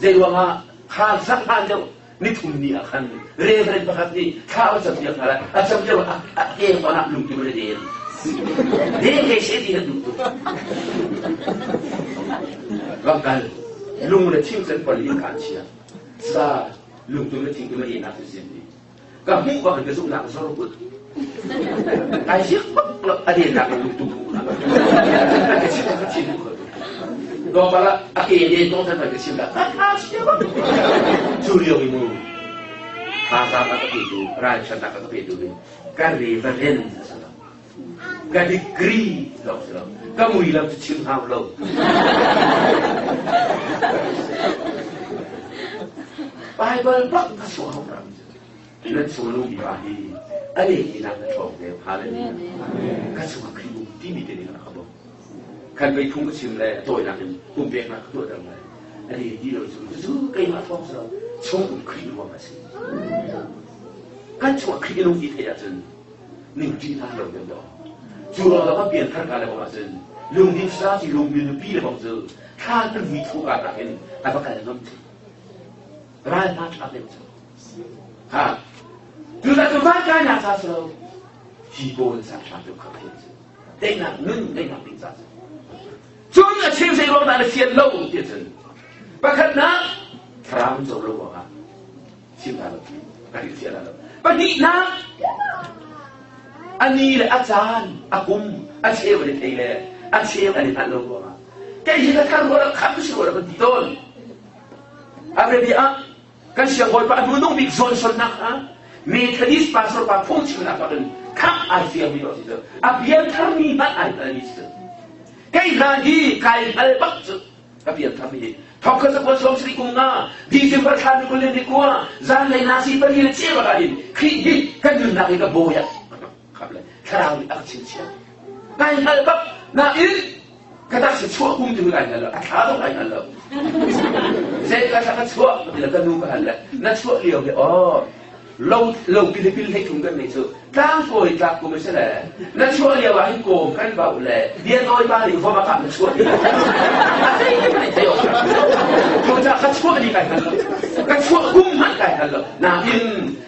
Zei ruangah kha zak hlan deuh nithum ni ah khan reverend pakhat nih thla a cam piak hna lai a cam lio ah a ke on ah lungtum le den den ke se ti han duh tuk va kal lung le thing can pol in kan chia sa lungtum le thingtum le nak cu sin ti ka hmuh bak ka zumhnak zor put ai siak bak lo a den nak lungtum ka chim ka chim ko do bala a ke den tong than ka chim la ka tha sia bak cu lio i mu tha za ka pe tu rai chan ka pe tu ka reverend ka degree lo si lo ka mui lam cu chim hau lo Bible bak ka suah hau ram nan chung lung bi pa hi a le hi nak na ṭhawng deuh hallelujah ka chung ah Khrih um timi te nih ka bawmh kan pei phung ka chim le tawinak in pumpeknak ka tuah ter lai a le ti lo cu cu keimah thawng si lo chung um Khrih ruang a si kan chung ah Khrih lung ti theih ahcun ningṭi hna lo deuh dawh. Cu ruang ah kan pianthar ka le bang ahcun lungdim sa ci lungbil nupi le bang cu thla kan vui thu ka nakin a va kal ngam cu. Ral hna ṭha deuh cu. Ha. Cu za cu van kai nak ca si lo. Hi pawl sa ṭha deuh kha thei cu. Teinak nun teinak ding ca cu. Cun a cheu zei ruang dah na fian lo ti cun pakhatnak thlarau co lo ruangah chim hna lo ka ri chia lo pahnihnak a ni le a caan a kum a cheu an i thei le a cheu an i hngalh lo ruangah kei hi ka thar ruah kham si ruah kan ti tawn Arabia ah kan siangbawipa a hnunung bik zawnson-nak ah Methodist pastor pa phungchimnak bak in kham ai fiangmi a si cu a pianthar mi hmanh ai hngalmi si cu kei hna hi kai hngal bak cu ka pianthar hi thong kha zakua sawm sarih kum nga December thla ni kul le ni kua zanlei na si pali le cheu ah hin Khrih hi kan nunnak hi ka bawi ah khap le thlarau nih a ka chingchiah kai hngal bak nain ka tak si chuah kum ti kai hngal lo a thla zong kai hngal lo zei ka thla ka chuah ti le ka nu ka hal le na chuah lio hi oh lo lo pil pil hlei thum kan nei cu tlang kawi tlak kum si le na chuah lio ah hin kawm kan bauh le bian oi pa nih vom a kap na chuah ni a zei te hmanh thei cu ca ka chuah ni kai hngal lo ka chuah kum hmanh kai hngal lo nain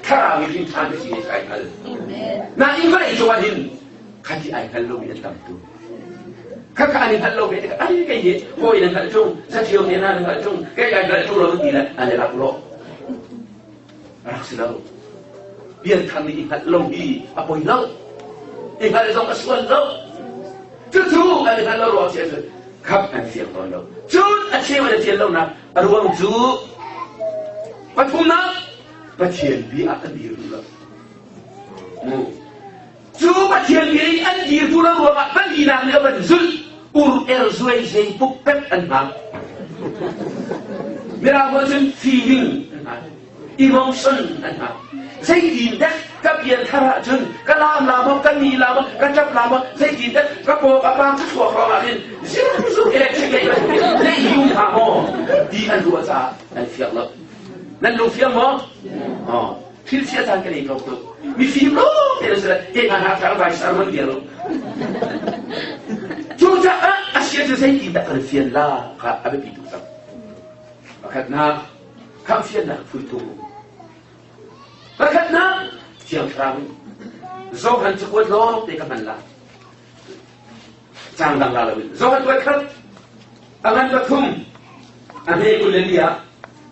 thlarau in hrin ṭhan ka si kai hngal nain vawlei cung ah hin khati ai hngal lo mi an tam tu khakha an i hngalh lo ve tikah ai kei hi hawi na hngalh ṭung zathiau te na hngalh ṭung kei kai hngalh ṭung lo ti le an i rak lawh rak si lo. Pianthar nih i hngalh lo hi a poi lo. I hngalh zong a sual lo. Cucu an i hngalh lo ruang si ahcun khap an fiang tawn lo. Cun a cheu an i fian lonak a ruang cu pathumnak Pathian bia ah an dir duh lo. Mu. Cu Pathian bia i an dir duh lo ruangah palinak nih a van zulh ur er zuai zei puk pek an hmang. Mirang holh cun feeling an hmang. Emotion an hmang. Zeitin dek ka pianthar ahcun ka laam la maw, ka ni la maw, ka ṭap la maw, zeitin dek ka paw ka pang ka thluak hrawng ah hin zirzu electric lei bantukin lei yung hnga maw ti an ruah caah an fiang lo. Nan lung fiang maw? Oh. Thil chia caan kan ei ko tuk. Mifim lo te na si le keimah hna thar vai sermon bia lo. Cucaah a sia cu zeitin dah kan fian la kha a biapi tuk cang. Pakhatnak, khamhfiannak phun thum. Pakhatnak, Thiang Thlarau in. Johan cakuat lawng te ka hman la. Cang dang la lo in. Johan kuat khat, a ngan pathum, a hme 22 ah.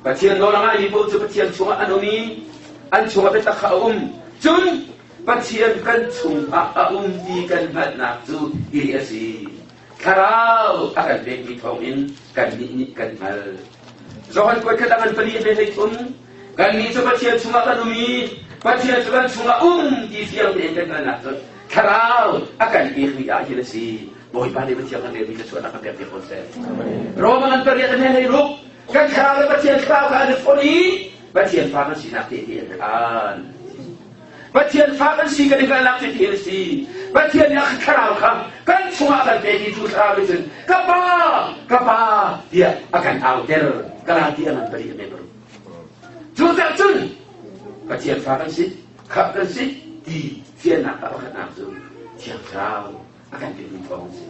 Pathian nawl a ngaimi paoh cu Pathian chungah an um i an chungah biatak kha a um. Cun Pathian kan chungah a um ti kan hngalhnak cu hi a si. Thlarau a kan pekmi thawngin kannih nih kan hngalh. Johan kuatkhat a ngan pali a hme 13 kannih cu Pathian chungah kan um i Pathian cu kan chungah um ti fiang tein kan hngalhnak cu Thlarau a kan pekmi ah hin a si. Bawipa nih Pathian kan relmi thluachuahnak kan pek te ko seh. Roma ngan pariat a hme 16 kan thlarau le Pathian thlarau kha an i fonh i Pathian fa kan sinak tehte an khan. Pathian fa kan si kan i hngalhnak tehte an si. Pathian nih a thlarau kha kan chungah a kan pek i cu thlarau nih cun ka pa ka pa tiah a kan auter. Galati a ngan pali a member. Cucaah cun Pathian fa kan si, khamh kan si ti fiannak a pakhatnak cu Thiang Thlarau a kan pekmi thawng a si.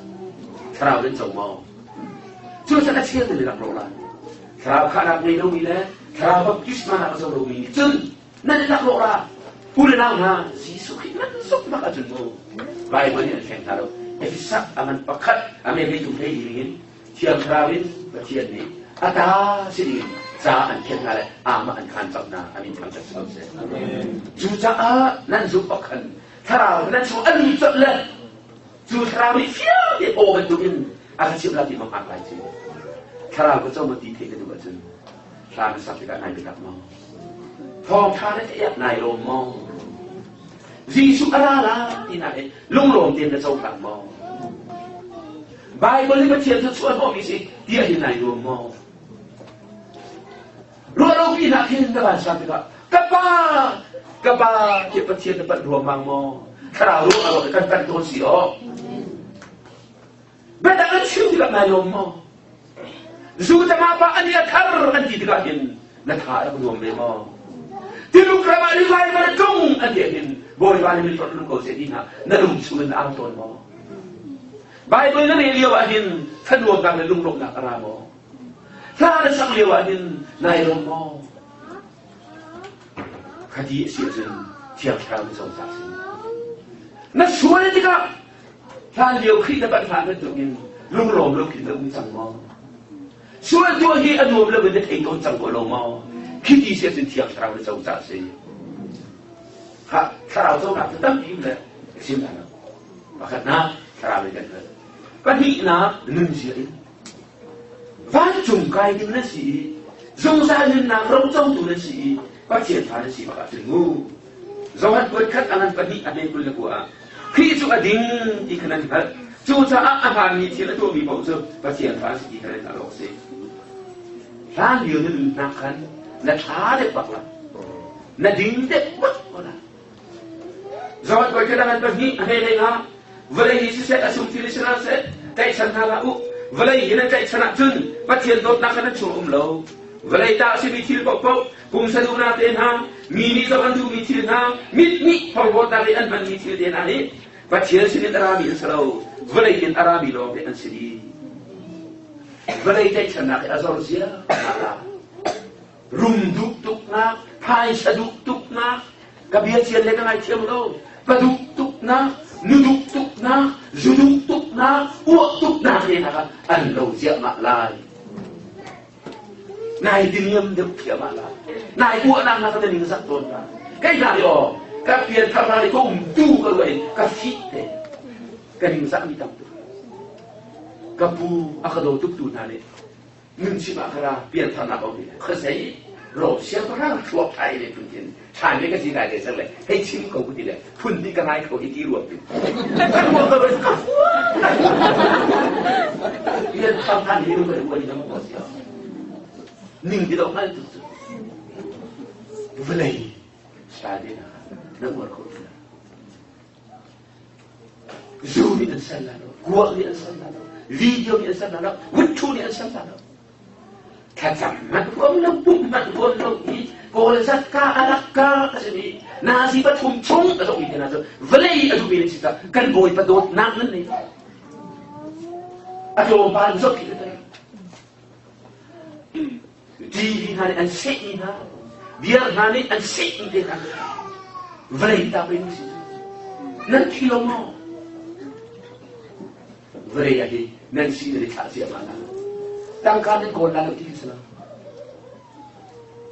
Thlarau nan co maw? Cucaah a chial nan i rak rawh lai. Thlarau khahnak ngei lomi le thlarau baptisma nak a co lomi nih cun nan i lak rawh la. U le nau hna, Jesuh Khrih nan zumhnak ahcun mu Bible nih an hleng hna lo. Efesa a ngan pakhat a me hlei hlei ding in Thiang Thlarau in Pathian nih a ta si ding ca an thian hna le amah an khaan cang hna. Amin thangṭhat si ko seh. Cucaah nan zumh awk khan Thlarau nan chung an lut colh le cu thlarau nih fiang te aw bantukin a ka chimh la ti ma hngak lai ci. Thlarau ka co ma ti theih ka duh ahcun hla na sak tikah nai biatak maw? Thawngṭha na theih ah nai lawm maw? Jesuh a ra la ti nak hi lunglawm tein na cohlang maw? Bible nih Pathian cu chuah hnawhmi si tiah hin nai nuam maw? Ruahlopi hna khin na van sang tikah ka pa ka pa tiah Pathian na panh ruangmang maw? Thlarau ruang ah kan panh tawn si aw. Biatak an chim tikah nai lawm maw? Zu tama pa ani a thar an ti tikah hin na tha a rak nuam ve maw? Tiluk ram ah revival a tlung an ti hin Bawipa nih min tlung ko seh ti hna na lung chung in na ang tawn maw? Bible na rel lio ah hin thanuamnak le lunglawmhnak a ra maw? Hla na sak lio ah hin nai lawm maw? Khati a si ahcun Thiang Thlarau na cohlang si. Na sual tikah hlan lio Khrih na panh hlan bantukin lunglawm lo khin na um cang maw? Sual tuah hi a nuam lo in na thei tawn cang ko lo maw? Khi ti si ahcun Thiang Thlarau na cocah si. Ha, Thlarau conak cu tampi um le sim hna lo. Pakhatnak, Thlarau in kan hngalh. Pahnihnak, nunzia in. Vancung kai ding na si i zungzal nunnak rocotu na si i Pathian fa na si bak ahcun mu Johan kuatkhat a ngan pahnih a hme 29 ah Khrih cu a ding ti kha nan hngalh. Cucaah a hmaanmi thil a tuahmi paoh cu Pathian fa a si ti kha nan hngalh awk a si. Hlan lio na nunnak khan na ṭha deuh bak la. Na ding deuh bak ko la. Johan kuatkhat a ngan pahnih a hme hlei nga Vawlei hi siseh a sung thil si hna seh tlaihchan hna hlah u. Vawlei hi nan tlaihchan ahcun Pathian dawtnak kha nan chung a um lo. Vawlei ta a simi thil paohpaoh, pumsa duhnak te hna, mi nih zoh an duhmi thil hna, mit nih porhlawtnak i an hmanmi thil te hna hi Pathian sinin a rami an si lo, vawlei in a rami lawng te an si dih. Vawlei tlaihchannak hi a zor ziahmah la. Rum duh tuknak, phaisa duh tuknak, ka bia cian le ka ngaithiam lo, ka duh tuknak, nu duh tuknak, zu duh tuknak, uah tuknak te hna kha an lo ziahmah lai. Nai diniam deuh thiamah la. Nai uahnak na ka ning zak tawn la. Kei hna hi aw, ka pian thar hna ka um tu ka ruah in ka fit te. Ka ning zak mi tam tuk. Ka pu a ka daw tuk tu hna nih nun chim ah ka ra pian thar nak om kha zei ro siangpahrang thluak thai le phun khin than le ka si lai le sang le hei chim ko ku ti le phun ti ka ngai kho hi ti ruam ti ka ruam ka ka pian thar than hi ru ka ru ni na ko sia ning ti do ngal tu cu vlei style de na na uar kho ti Zu nih an sal la lo, kuak nih an sal la lo, video nih an sal la lo, witchu nih an sal la lo. Thlacam hmanh huam lo, pumh hmanh huam lo i Kawl zatka a rak ka a simi nazi pathum chung a zohmi te hna cu vawlei a duhmi nan si caah kan Bawipa dawtnak nan nei. A tlawmpal zoh khi ka TV hna nih an sehmi hna, beer hna nih an sehmi te hna vawlei ta pei si nan thi lo maw? Vawlei ah hi nan si nan i thlah ziahmah hna. Tangka nan kawl la lo ti si lo.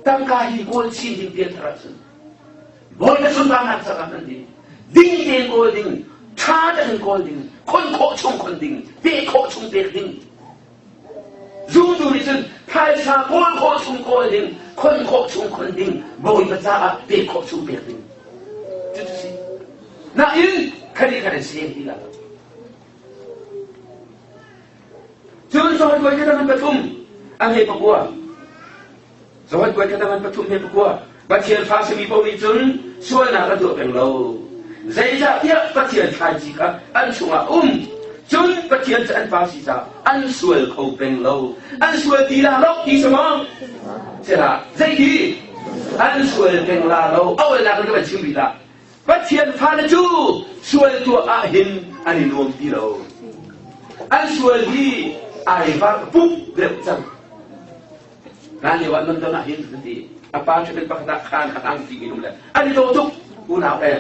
Tangka hi kawl chin ding pianthar ahcun Bawipa sunparnak caah hman ding, ding tein kawl ding, ṭha tein kawl ding, khon khawh chung khon ding, pek khawh chung pek ding. Zumtu nih cun phaisa kawl khawh chung kawl ding, khon khawh chung khon ding, Bawipa caah pek khawh chung pek ding. Cucu si. Nain khani khan an sem ti lo. Cun Johan kuai khat man pathum a hei pakua. Johan kuai khat man pathum hei pakua. Pathian fa simi paoh nih cun sualnak an tuah peng lo. Zeicahtiah Pathian thlaici kha an chungah a um. Cun Pathian cu an pa si caah an sual kho peng lo. An sual ti la lo ti si maw? Sihlah, zeiti? An sual peng la lo. A olnak in ka van chim rih la. Pathian fale cu sual tuah ah hin an i nuam ti lo. An sual hi ai varh pup deuh cang. Hlan lio ah London ah hin an ti. A pa ṭhutdan pakhat ah khaan khat ang ti mi um le an i daw tuk unau e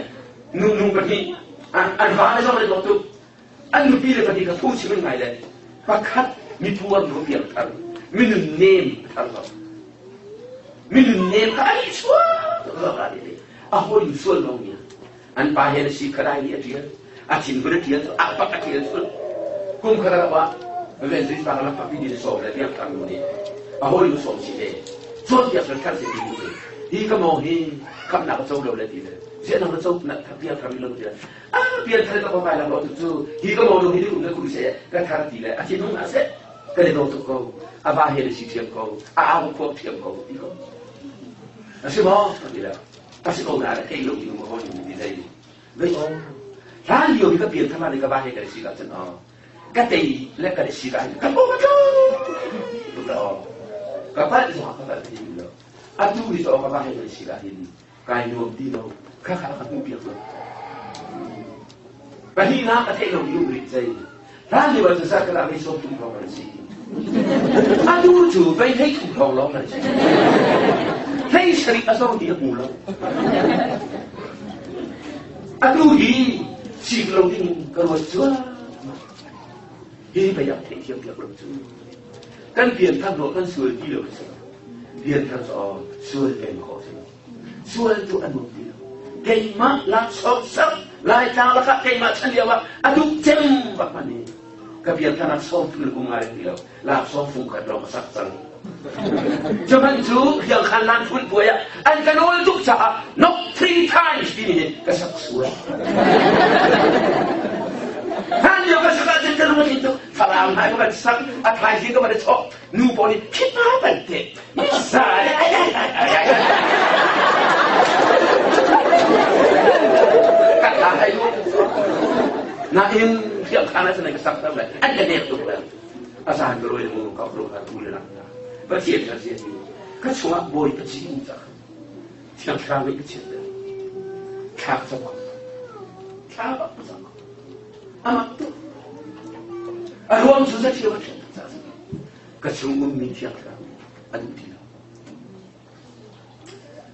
nu nu pahnih an va le zong an i daw tuk an nupi le pahnih kha phu chim in ngai le pakhat mipuar nu piang thar minun nem thar lo minun nem kha ai chuak lo ra le a hoi sual lo mi an pa he na si khadai ni a tial a thin hun a tial a pak a tial sul kum khara wa ven zui pa la papi ni som le piang thar nu ni a hoi nu som si le chon piak thar se ti hi ka mong hi kham na ka cho lo le ti le zia na ka cho na piang thar mi lo ti a pian thar ka pa lang lo tu cu hi ka mong hi um na ku se ka thar ti le a thin hung na se ka le do tuk ko a ba he le si thiam ko a au khuak thiam ko ti ko a si maw ti le a si ko na le thei lo ti mo hon ni dei vei o hlan lio hi ka pian thar le ka ba he ka si ka chan o ka tei le ka si ka ka ko ka ko tu ka pal zo ka pal ti lo atu hi so ka ba he ka si ka hin kai nuam ti lo kha kha ka hmuh piak lo pahnihnak ka theih lo mi um rih zei hlan lio ah cu ka mei sawm thum lawng an si atu cu vei hlei thum lawng lawng an si hlei sarih a zong ti a hmu lo atu hi sik lo ding ka ruat cuah hi pei ak theih thiam piak lo cu kan pian thar lo kan sual ti lo si pian thar cu sual peng khawh si lo sual cu a nuam ti lo keimah laksawng sak laitlang lakah keimah chan lio ah a duh cem bak man i ka pian thar ah sawm thul kum ngai ti lo laksawng fung khat lawng ka sak cang cuman cu hiangkhan lan phun puai ah an ka nawl tuk caah nok three times timi nih ka sak sual hlan lio ka sak ahcun ka lung a tling tuk Falam hna ka van sak a thaizing ka van i chawk nu pawl nih khipa ban te misa ai ai ai ai ai ai ka tha hai lu nain thiam khan ah cun ka sak tar le an ka nek tuk le a zan ka roi mu ka ro ka tu le lang ta pathian ka zia ti ka chungah bawi ka chi mu cak thiang thlarau nih ka chiat le thlak cam thla bak cam Amak tuk. A ruang cu zathiam a ṭhen caah ka chung ummi thiang thlarau a duh ti lo.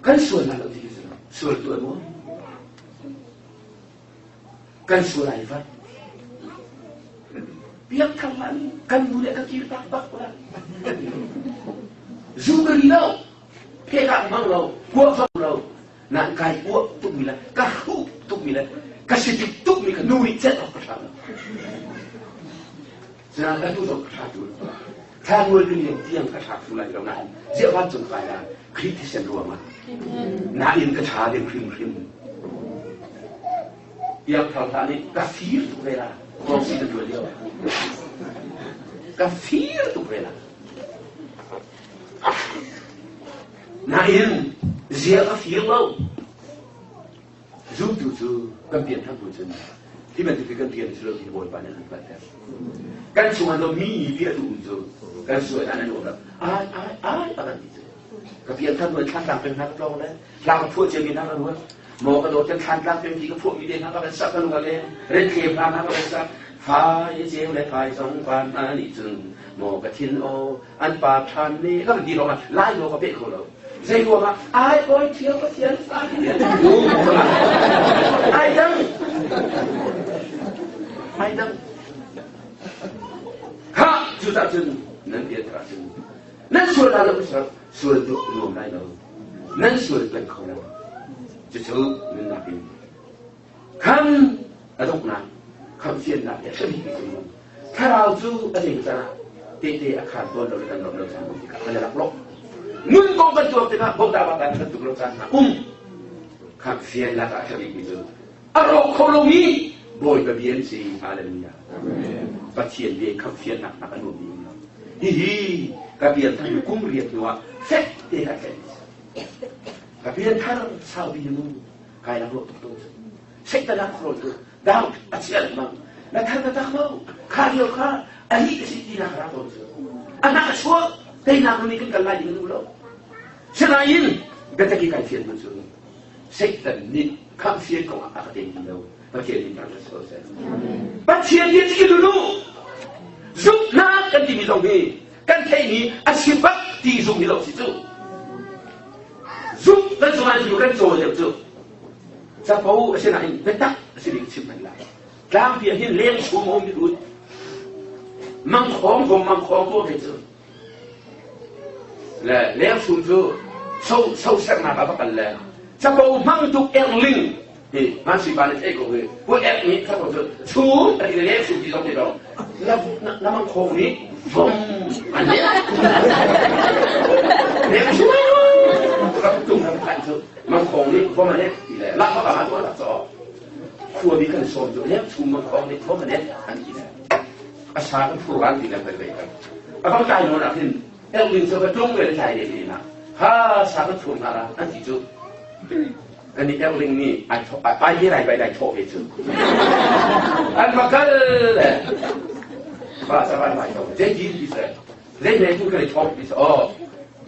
Kan sual hna lo ti khi sual tu an um. Kan sual ai vat. Biak thang man kan nu le ka kir bak bak la. Zu ka ri lo. Phekak hmang lo. Kuak zong lo. Nan kai uah tukmi le ka hruh tukmi le ka si dik tukmi ka nu nih celh awk ka ṭha lo. Sinain ka tu zong ka ṭha tu lo. Thla ngual million tiang ka ṭha tu lai lo nain ziah vancung kai la Khrih thisen ruangah nain ka ṭha ding hrimhrim. Piang thar hlah nih ka fir tuk ve la. Kawngsi kan ṭuan lio. Ka fir tuk ve la. Nain zia ka fir lo. Zumtu cu kan pianthar hnu cun hi bantuk hi kan rian si lo ti Bawipa nih an hngalhter. Kan chungah no mi piah tu um cu kan sual an an um lo. Ai ai ai a kan ti cu. Ka pianthar hnu in thlantlang peng hna ka tlawng le hla ka phuah cia mi hna ka ruat. Maw ka dawt kan thlantlang peng ti ka phuah mi te hna ka van sak ka lung a leng. Renthlem hla hna ka van sak. Fai ceu le fai zong van hna nih cun maw ka thin aw an pa ṭhan ne ka van ti lawng ah lai law ka peh kho lo zei ruangah ai oi ṭhio pathian fa ai dang ai dang ha cu cah cun nan bia thar cun Nan sual la lo sual tuah nuam lai lo. Nan sual peng kho lo. Cucu nunnak in khan a donghnak khamhfiannak le hrampi cu thlarau cu a zei cang tehte a khaan tawn lo le kan lawm lo caan um tikah kan i lak lo. Nun kong kan tuak tikah bawmta ba kan ṭhat tuk lo caan hna um. Khamhfiannak ah a ṭhabikmi cu a rawk kho lomi Bawipa bia an si. Hallelujah. Pathian bia khamhfiannak nak a nuammi um lo. Hihi ka pianthar kum riat hnu ah fek te ka tlaih. Ka pianthar saupi nu kai lang lo tuk to. Satan a khro tu doubt a chia lengmang. Na thar na tak lo. Kha lio kha a hi ka si ti na ra tawn cu. A nak a chuak teinak nu nih kan kal lai ding nu lo. Sinain biataki kai fian man cu Satan nih khamhfian kong ah a ka tei ti lo. Pathian nih thangṭhat si ko seh. Pathian nih a lulu zumhnak kan timi zong hi kan theihmi a si bak ti zumh hi lo si cu. Zumh kan zumh ahcun kan cawl deuh cu. Capo a si nain biatak a si ding chim hmanh lai. Tlangpi ah hin leng chung a um i mangkhawng vom mangkhawng tuah ve cu. Le lengchung cu so so sernak ah va kal le capo hmang tuk erling hi man si pa nih thei ko hi pu ek nih capo cu chum a ti le lengchung ti zong ti lo na na mang khong nih vom an le lengchung rak tung ram khan cu mang khong nih vom an ti le lak ba ma tu lak cho khua bi kan sawm cu lengchung mang khong nih vom an an ti le a sa kan phur an ti le kan bei kan a bang kai nawn ah hin elvin cu ka tlung ve tlai le ti na ha sa kan phur na ra an ti cu ani erling nih ai ai hi rai bai dai thawh ve cu an va kal le ba sa ban mai to je ji ti se le le tu kan thawk ti se o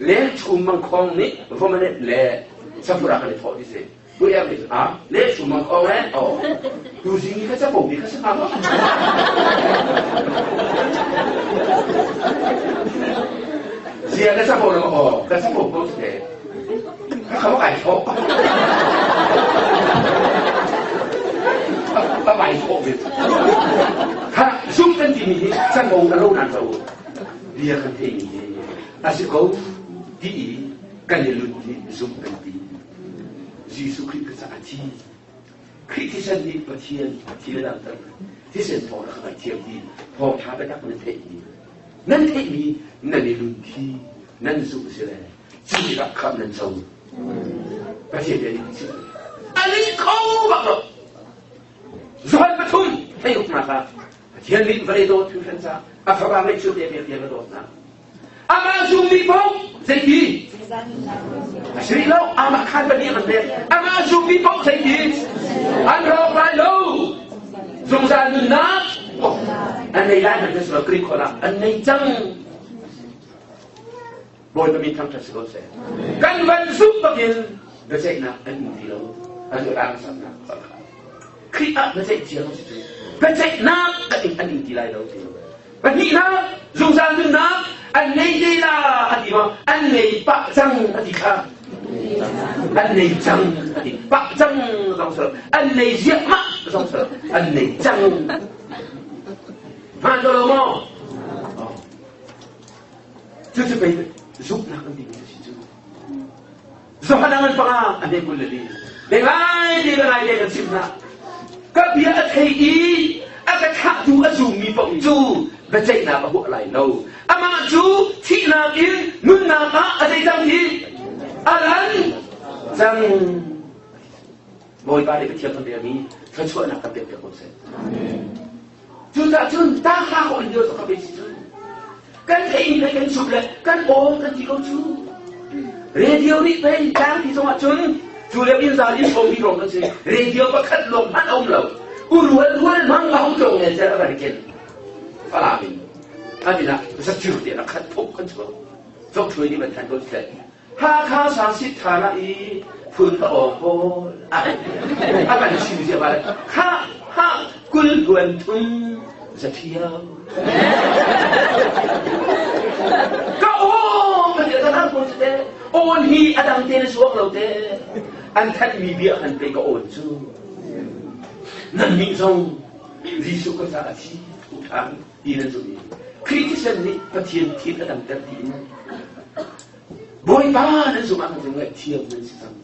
le chum mang khong nih vomane le safura kan thawh ti se Kuya nih a le sumang ko eh oh tu zing ka capo bi ka sa ma zia ka capo na oh ka capo ko te ka khamo kai tho ka bai tho ve kha zum kan ti mi hi capo ka lo nan zo bia kan thei mi hi a si ko ti i kan i lut hi zum kan ti Jesuh Khrih ka caah a thi. Khrih thisen nih Pathian thil a damter. Thisen thawng a ka ngaihthiam ti thawngṭha biatak nan theihmi nan theihmi nan i lunthi nan zumh si le cu tikah khamh nan co. Pathian bia nih ti a lih kho bak lo. Johan pathum thei uknak ah Pathian nih vawlei dawt hringhran caah a fapa ngeihchun te pek tiang a dawtnak Amah zummi paoh zeiti? A si rih lo. Amah khan pahnih an pek. Amah zummi paoh zeiti? An rawk lai lo. Zungzal nunnak an nei lai hmanh si lo Greek holh ah an nei cang. Bawipa min thangṭhat si ko seh. Kan van zumh bakin biaceihnak an um ti lo. An rang saknak Khrih ah biaceih cia si cu. Biaceihnak an ing ti lai lo ti. Pahnihnak, zungzal nunnak an ngei te la a ti ma an ngei pah cang a ti kha. An nei cang a ti pah cang zong salo an nei ziahmah zong salo an nei cang. Hmaan ko lo maw? Cucu pei zumhnak an timi si cu. Zohan an panga a ne kul le li. Ngai te ka ngai te kan chim hna. Ka bia a thei i a ka thlahtu a zummi paoh cu biaceihnak a huah lai lo. Amah cu thihnak in nunnak ah a zei cang hi? A lan cang. Bawipa nih Pathian kan biami thluachuahnak kan pek piak ko seh. Cucaah cun ta hla ko in ka pe si cu. Kan theih pei kan sup le kan aw kan ti ko cu. Radio nih pei tlangpi zongah cun cu le in zal in sawm hi rong kan si. Radio pakhat lawng hmanh a um lo. Urual rual mang a hung tlong ne cer a van ken. Falam in amin ah zacu te na khat phuk kan chuak. Zong ṭhuai nih van than ko si Hakha sang sit tha na i phun ka awng pawl a kan chim zia ba kha ha kul huan thum zathiau ka aw ka ti ka nang ko te awn hi adang te na suak lo te an that mi bia han pe ka awn cu nan nih zong Jesuh ka ca a thi u ṭhan ti nan zumh i Khrih thisen nih Pathian thil a damter ti in. Bawipa nan zumh ah kan ngaihthiam nan si cang.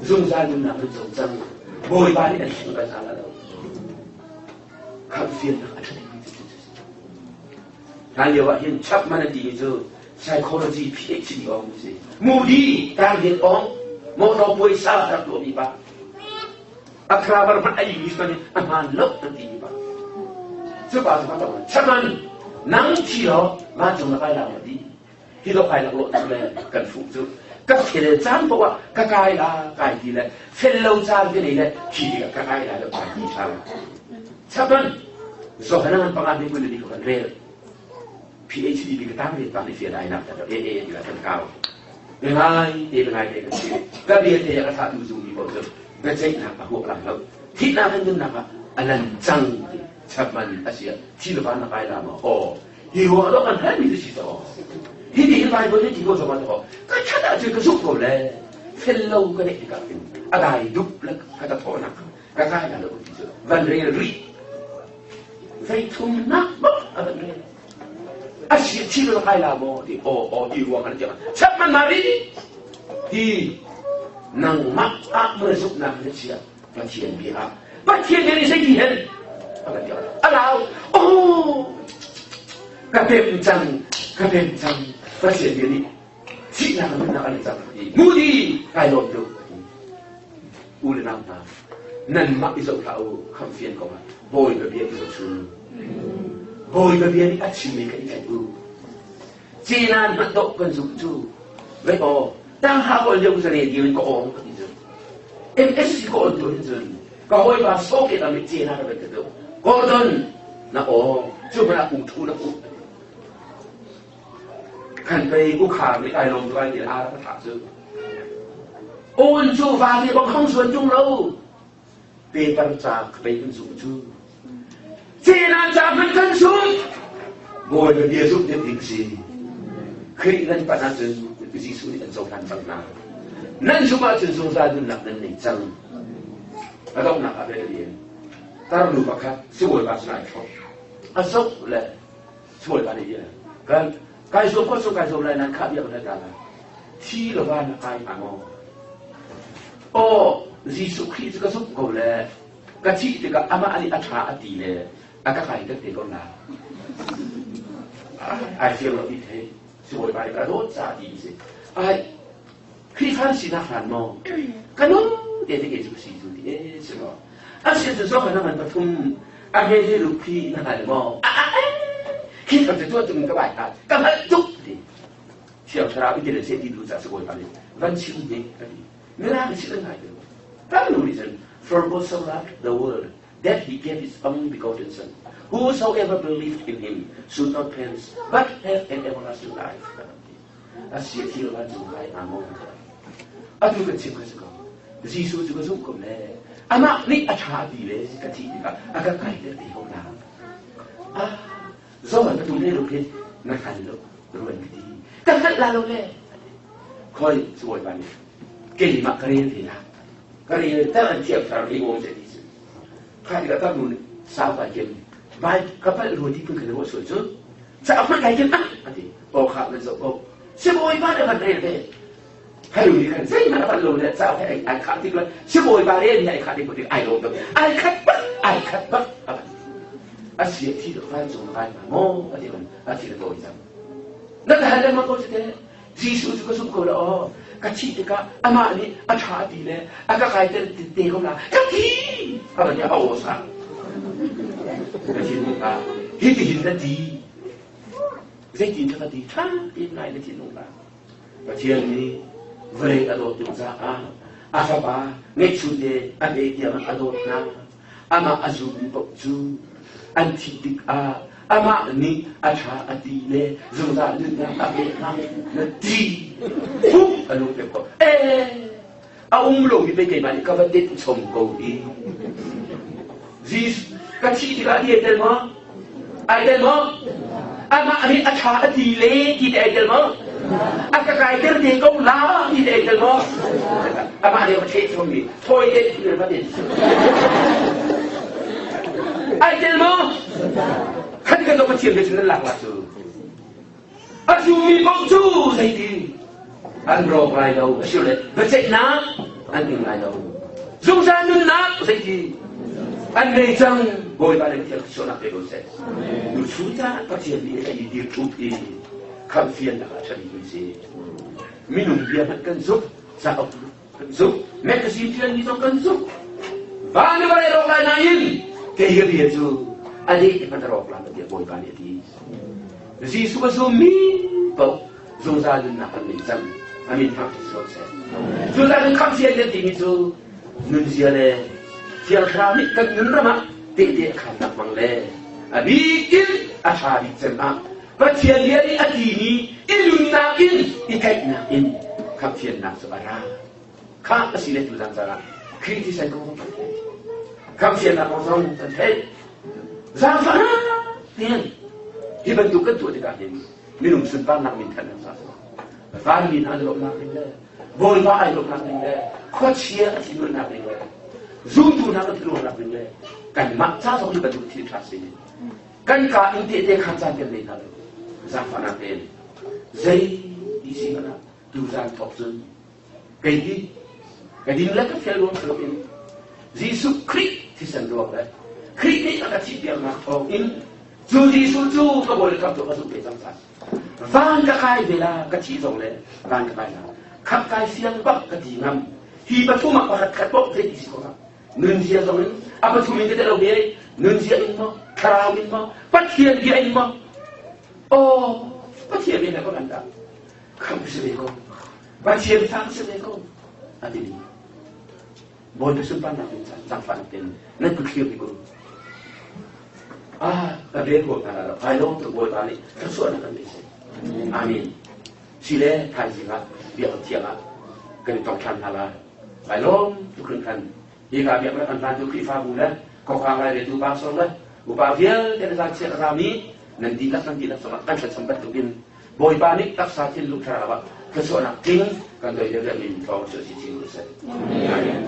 Zungzal nunnak nan co cang. Bawipa nih an hleng bal hna la lo. Khamhfiannak a ṭha bikmi cu cu si. Hlan lio ah hin Chapman an timi cu psychology PhD awng si. Moody tanghet awng motor puaisa rak tuahmi pa. A grammar hmanh a English hmanh in a hmaan lo an timi pa. Cu pa cu ka tong. Chapman nang thi law vancung na kai la ma ti. Hi dok kai laklawh cu le kan fuh cu ka fel caan paoh ah ka kai la kai ti le fel lo caan ka nei le khi tikah ka kai la le kai ti ṭha Chapan Zohanan panga ni kul ni ko kan rel PhD bi ka tang rin pang ni fian ai nak ta e e ti la kan kau ngai te ngai te kan si ka bia te ka tha tu zu mi ko cu biaceihnak a huak lang lo thihnak in nunnak ah alan cang ti Chapman asia thi le van na kai la ma aw Hi ruang ah kan halmi cu si to. Hi ti hin Bible nih ti ko zong ah to. Ka chan ah cun ka zumh ko le fel lo ka neih tikah hin a dai dup le ka ta thawhnak ka kai la lo ti cu van rel rih. Vei thum nak bak a van rel. A si thi lo kai la maw ti aw aw ti ruang an tiang chap man ma ri hi nangmah ah mun zumhnak na chia Pathian bia ah Pathian bia nih zei ti hen a kan ti a lau oh ka pem cang ka pem cang Pathian bia nih thihnak nunnak an cang ti mudi kai lawm tuk u le nau hna nanmah i zoh hlah u khamfian ko ah Bawipa bia i zoh chun Bawipa bia nih a chimmi kha i tlaih u Cenan hmanh dawh kan zumh cu vei aw tang ha ko lio ka radio in ka awng ka ti cu MSC ka on tu hin cun ka hawipa soke tam nih cenan ka ka tu Gordon na awng cu hmanh ah u thu na u khan pei u khar nih kai lawm tu ai ti ara ka thah cu on cu va ti bang khong suan tung lo paper ca pei kan zumh cu Cenan ca hmanh kan zumh Bawipa bia zumh deuh ding si Khrih nan pan ahcun Jesuh nih an cohlan cang hna nan zumh ahcun zungzal nunnak nan nei cang a donghnak ah bel in tarnu pakhat sibawipa sinah ai thlop a zoh le sibawipa nih bia kan kai zuam ko cu kai zuam lai nan khah bia kan ta lai thi lo va na kai hnga maw Aw, Jesuh Khrih cu ka zumh ko le ka thih tikah amah nih a ṭha a ti le a ka kai te ko la. Ai fiang lo ti thei. Sibawipa nih ka dawt ca ti si. Ai, Khrihfa sinak hlan maw? Ka nung te te ke cu si cu ti e si maw? A si cu zong na man pathum a he he lu khi na hngal maw? Khi tham cu tuah tung ka bai ha ka hngalh tuk ti. Thiang Thlarau i tel seh ti duh caah Bawipa nih van chim hnik a ti. Mirang nih an ngai deuh. Kan nu nih cun For God so loved the world that he gave his only begotten son whosoever believed in him should not perish but have an everlasting life. A si thil van cung kai hnga maw? Atu kan chim kha si ko. Jesuh cu ka zumh ko le amah nih a ṭha ti le ka thih tikah a ka kai ter te ko la. Ah, Zohan ka tum le ruk hin na hngal lo ruan ka ti ka hngalh la lo le khoi Bawipa nih keimah ka rel ve la ka rel ter an thiam thar hi om se ti cu kha tikah tam nu nih sau kai kem vai ka palh rua ti phun khan ruah sual cu ca hman kai kem ah ati aw kha nan zoh ko si Bawipa nih van rel ve Halu nih khan zeihmanh a palh lo le cauk he ai khah tik le sibawipa rel he ai khah tik tik ai lawm tuk ai khat bak ai khat bak a a si a thi tuk vai cung vai ma maw a ti man a thi tawi cang na ka hal lengmang ko si te Jesuh cu ka zumh ko la aw ka thih tikah amah nih a ṭha a ti le a ka kai te te ko la ka thi a van i a aw sa ka thinlung ah hi ti hin na ti zeitin ka ti ṭha tein ngai na thinlung ah Pathian nih vawlei a dawt tuk caah a fapa ngeihchunte a pe tiang a dawt hna. Amah a zummi paoh cu an thih tikah amah nih a ṭha a ti le zungzal nunnak a pek hna na ti. Huh! A lung pek ko. Eh! A um lomi pei keimah nih ka va tet chom ko hi. Jesus ka thih tikah ti ai tel maw? Ai tel maw? Amah nih a ṭha a ti le ti te ai tel maw? A ka kaiter te ko la ti te ai tel maw? Amah nih a va ṭheh chommi thawi te ti le va tet. Ai tel maw? Khan kan Pathian bia cu nan lak la cu. A zummi paoh cu zeiti? An rawk lai lo. Asilole biaceihnak an ing lai lo. Zungzal nunnak zeiti an ngei cang. Bawipa nih Pathian sualnak pe ko seh. Nu chung caah Pathian nih a i dir thup i khamhfiannak ah ṭhami kan si. Minung bia hmanh kan zumh, cauk kan zumh, magazine ṭialmi zong kan zumh. Van le vawlei rawk lai nain kei ka bia cu a leh hmanh a rawk lai tiah Bawipa nih a ti. Jesuh a zummi paoh zungzal nunnak kan ngei cang. A min thangṭhat si ko seh. Zungzal nun khamhfian kan timi cu nunzia le Thiang Thlarau nih kan nun ram ah tehte a khannak hmang le a bik in a ṭha bik cem ah Pathian bia nih a timi i nunnak in i tlaihnak in khamhfiannak cu a ra. Kha a si le tuzan caan ah Khrih thisen kong zong kan theih. Khamhfiannak kong zong kan theih. Zaangfahnak tein hi bantuk kan tuah tikah hin minung sunparnak min than an sa vanmi hna an lawmhnak ding le Bawipa ai lawmhnak ding le khuachia a thinhunnak ding le zumtu hna kan thinhunnak ding le kanmah ca zong hi bantuk thil ṭha si kan ka in tehte khan caan kan nei hna lo. Zaangfahnak tein zei ti si hmanh ah tuzan thawk cun kei hi ka ding le ka fel ruang si loin Jesuh Khrih thisen ruang le Khrih nih a ka thihpiaknak thawng in cu Jesuh cu ka bawi le khamhtu ka zumh ve cang caah van ka kai ve la, ka thih zong le van ka kai la, khap kai siang bak ka ti ngam. Hi pathum ah pakhat khat paoh zei ti si ko nunzia zong in a pathum in ka te lo ve, nunzia in maw, thlarau in maw, Pathian bia in maw? Oh, Pathian bia ko kan dah khamh si ve ko, Pathian fa si ve ko a ti. Bawipa sunparnak ding caan zaangfahnak tein nan kut thlir ko. Ah, ka rel ko hna lo. Ai lawm tuk. Bawipa nih thluachuahnak kan nei seh. Amen. Sile thaizing ah biakinn thiang ah kan i tong ṭhan hna lai. Ai lawm tuk hringhran. Hi ka biaknak kan hlantu Khrihfabu le khuakhang lai retu pastor le upa vialte na zaangchiat a rami nan dihlak, nan dihlak cungah kan thlacam bantukin Bawipa nih taksa thinlung thlarau ah thluachuahnak tling kan doi deuh min thawng cu si chin ko seh. Amen.